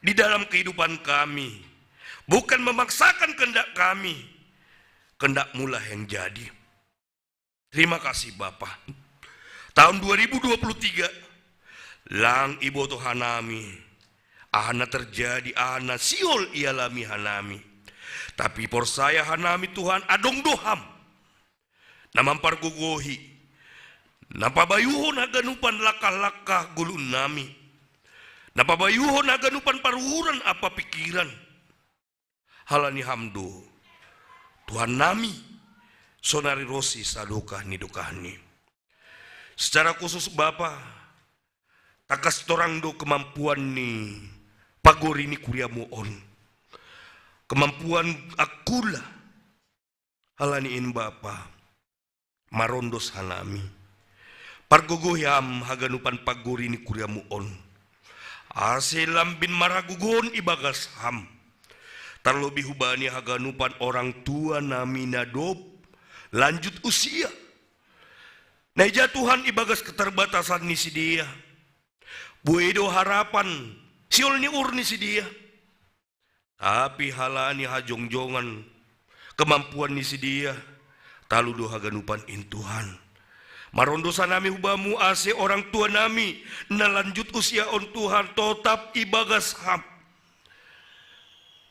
di dalam kehidupan kami. Bukan memaksakan kehendak kami, kehendakmulah yang jadi. Terima kasih Bapa. Tahun dua ribu dua puluh tiga, lang iboto hanami aha na terjadi, aha na sihol ialami hanami. Tapi porsaya hanami Tuhan, adong do Ham na mampargogohi, na pabayuhon haganupan langkah-langkah goluhnami, na pabayuhon haganupan paruhuran ampa pingkiran. Halani Ham do Tuhannami, sonari ronsi sadokah ni dokahni. Secara khusus Bapa, tangkas torang do kemampuan ni pagori ni kuriamu on. Kemampuan angkula. Halani in Bapa, marondos hanami. Pargogohi Ham haganupan pagori ni kuriamu on, ase lambin marhagogoon ibagas Ham. Tarlobih hubani haganupan orang tuanami na dob lanjut usia. Na ija Tuhan ibagas keterbatasan ni sidea, buei do harapan, sihol ni uhur ni sidea. Tapi halani hajongjongan kemampuan ni sidea, talu do haganupan in Tuhan. Marondos hanami hu Bamu ase orang tuanami na lanjut usia on Tuhan totap ibagas Ham.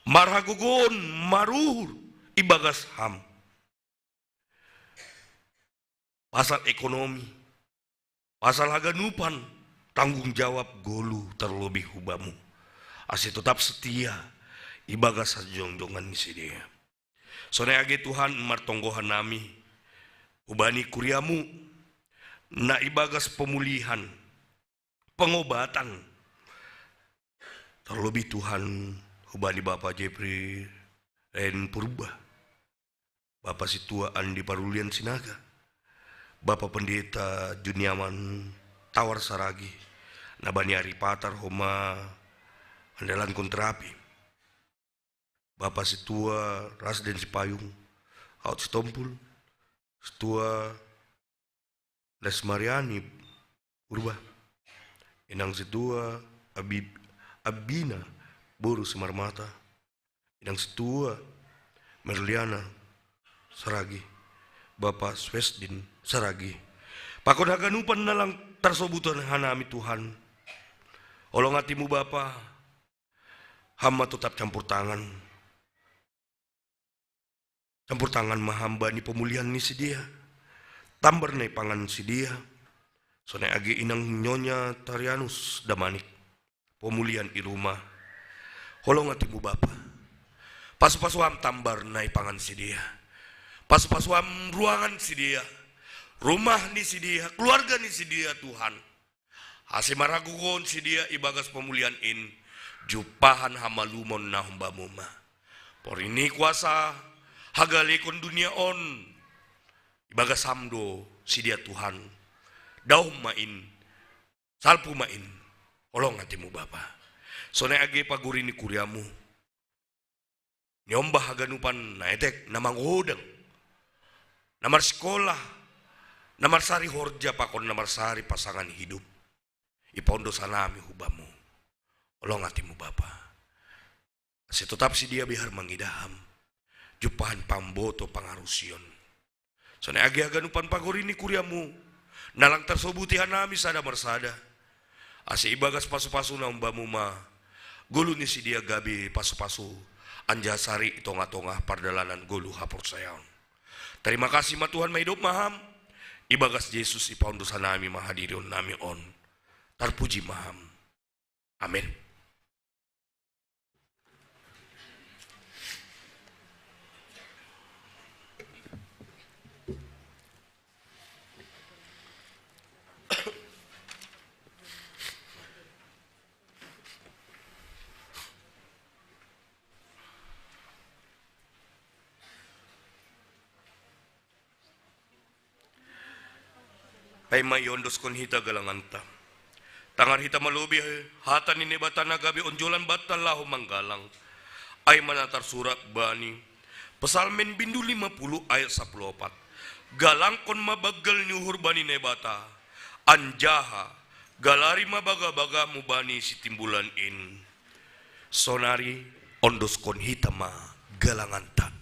Marhagogoon, maruhur ibagas Ham. Pasal ekonomi, pasal haganupan tanggung jawab golu tarlobih hu Bamu, ase totap setia ibagas hajongjongan ni sidea. Sonai age Tuhan martonggo hanami hubani kuriamu na ibagas pemulihan, pengobatan. Tarlobih Tuhan hubani Bapa Jeffrey Ren Purba, Bapa Sintua Andi Parulian Sinaga, Bapa Pendeta Juniaman Tawar Saragi, na bani ari patar homa andalankon terapi. Bapa Sintua Rasden Sipayung, Haut Sitompul, Sintua Lesmariani Purba, Inang Situa Abi-, Abina Boru Simarmata, Inang Situa Merliana Saragi, Bapa Swesdin Saragi. Pakon haganupan nalang tarsobutan hanami Tuhan. Holong atimu Bapa, ham ma totap campur tangan. Campur tangan ma ham bani pomulihan ni sidea. Tambar nai pangan sidea. Sonai age inang Nyonya Tarianus Damanik, pomulihan i rumah. Holong atimu Bapa. Pasu-pasu ham tambar nai pangan sidea. Pasu-pasu ham ruangan sidea. Rumah ni sidea, keluarga ni sidea Tuhan. Ase maraguhon sidea ibagas pomulihan in, jumpahan hamalumon na humbamu ma. Porini kuasa, hagalekon dunia on, ibagas ham do sidea Tuhan. Daoh ma in, salpu ma in, holong atimu Bapa. Sonai age pagori ni kuriamu. Niombah haganupan na etek, na mangodang, na marsikolah, na marsari horja pakon na marsari pasangan hidup. Ipaondos hanami hubamu. Holong atimu Bapa. Ase totap sidea bihar mangidah ham. Jumpahan pamboto pangarusion. Sonai age haganupan pagori ni kuriamu. Nalang tarsobuti hanami sada marsada. Ase ibagas pasu-pasu na humbamu ma. Golu ni sidea gabe pasu-pasu. Anjaha sari i tongah-tongah pardalanan golu haporsayaon. Tarima kasih ma Tuhan ma idop ma ham. Ibagas Jesus ipaondos hanami ma hadirion nami on. Tarpuji ma ham. Amin. Paima iondoskon hita galanganta. Tangar hita malobi hata ni Naibata na gabe onjolan banta laho manggalang. Ai ma na tarsurat bani Psalmen bindu lima puluh ayat sapuluh opat. Galangkon ma banggal ni uhur bani Naibata, anjaha galari ma baga-bagamu bani sitimbulan in. Sonari ondoskon hita ma galanganta.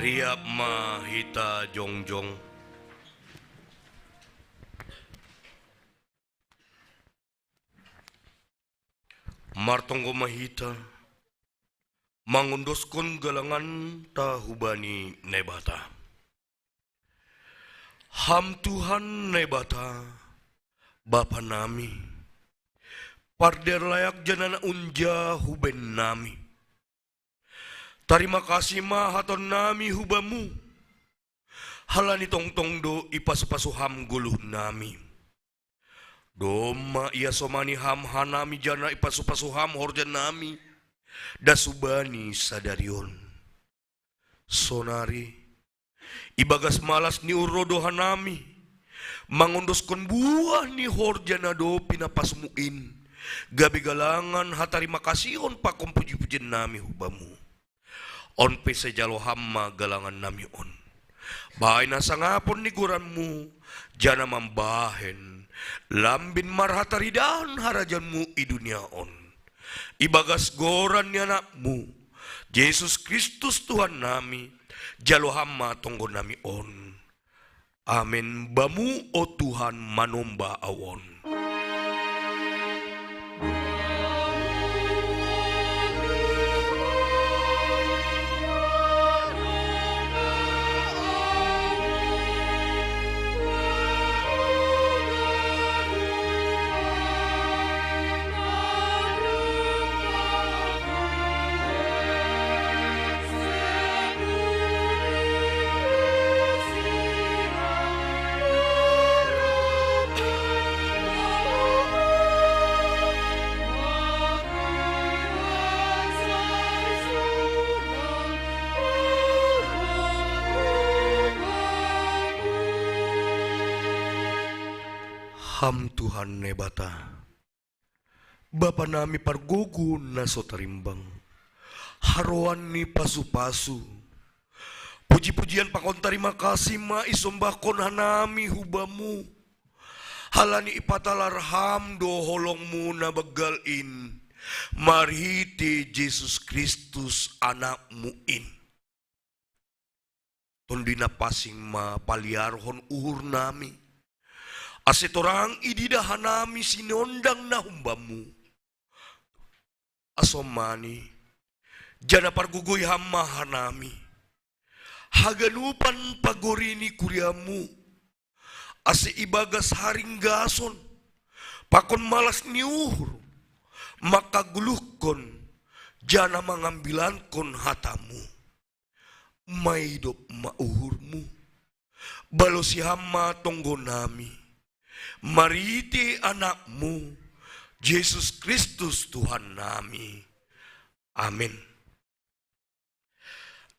Riap ma hita jongjong. Martonggo ma hita, mangondoskon galanganta hubani Naibata. Ham Tuhan Naibata, Bapa nami, pardear layak janana unja hubaen nami. Tarima kasih ma hataon nami hubamu, halani tongtong do ipasu-pasu ham goluh nami. Domma iasomani ham hanami janah ipasu-pasu ham horja nami, das hubani sadari on. Sonari, ibagas malas ni uhur do hanami, mangondoskon buah ni horja na dob pinapasmu in, gabe galangan hatarima kasihon pakon puji-pujian nami hubamu. On pe sai jalo ham ma galangan nami on, bahen hasangapon ni goranmu, janah mambahen lambin marhataridahan harajaonmu i dunia on. Ibagas goran ni Anakmu, Jesus Kristus Tuhan nami, jalo ham ma tonggo nami on. Amen. Bamu, o Tuhan, manomba ahu on. Ham Tuhan Naibata, Bapa nami pargogoh na so tarimbang, haroan ni pasu-pasu. Puji-pujian pakon tarima kasih ma isombahkon hanami hu Bamu, halani ipatalar Ham do holong-Mu na banggal in, marhitei Jesus Kristus Anak-Mu in. Tonduy Napansing ma paliarhon uhur nami, ase torang ididah hanami sinondang na humbamu. Asomani, janah pargogoi Ham ma hanami, haganupan pagori ni kuriamu, ase ibagas haringgason pakon malas ni uhur, mangkagoluhkon janah mangambilankon hatamu. Maidop ma uhurmu. Balosi Ham ma tonggo nami, marhitei Anak-Mu, Jesus Kristus Tuhan nami. Amen.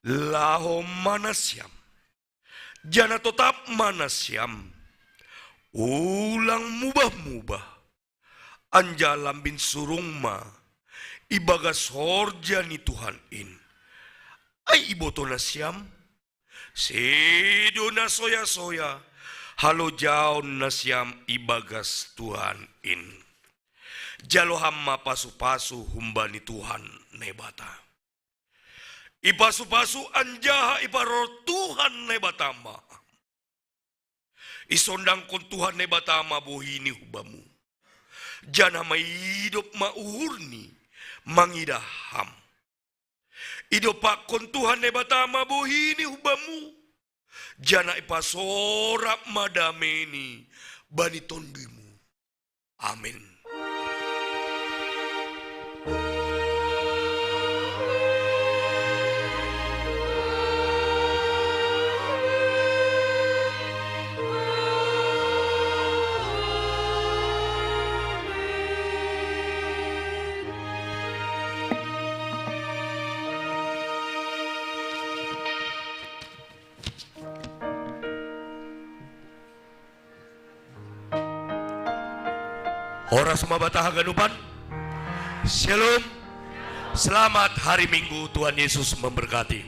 Laho ma nasiam, janah totap ma nasiam, ulang mubah-mubah, anjaha lambin surung ma ibagas horja ni Tuhan in. Ai ibotoh nasiam, sedo na soya-soya halojaon nasiam ibagas Tuhan in. Jalo Ham ma pasu-pasu humbani Tuhan Naibata. Ipasu-pasu anjaha iparorot Tuhan Naibata ma. Isondangkon Tuhan Naibata ma bohi-Ni hu Bamu, janah maidop ma uhur-Ni mangidah Ham. Idompakkon Tuhan Naibata ma bohi-Ni hu bamu, janah ipasorak ma damei-Ni bani tonduymu. Amen. Horas ma banta haganupan. Shalom. Selamat hari Minggu, Tuhan Yesus memberkati.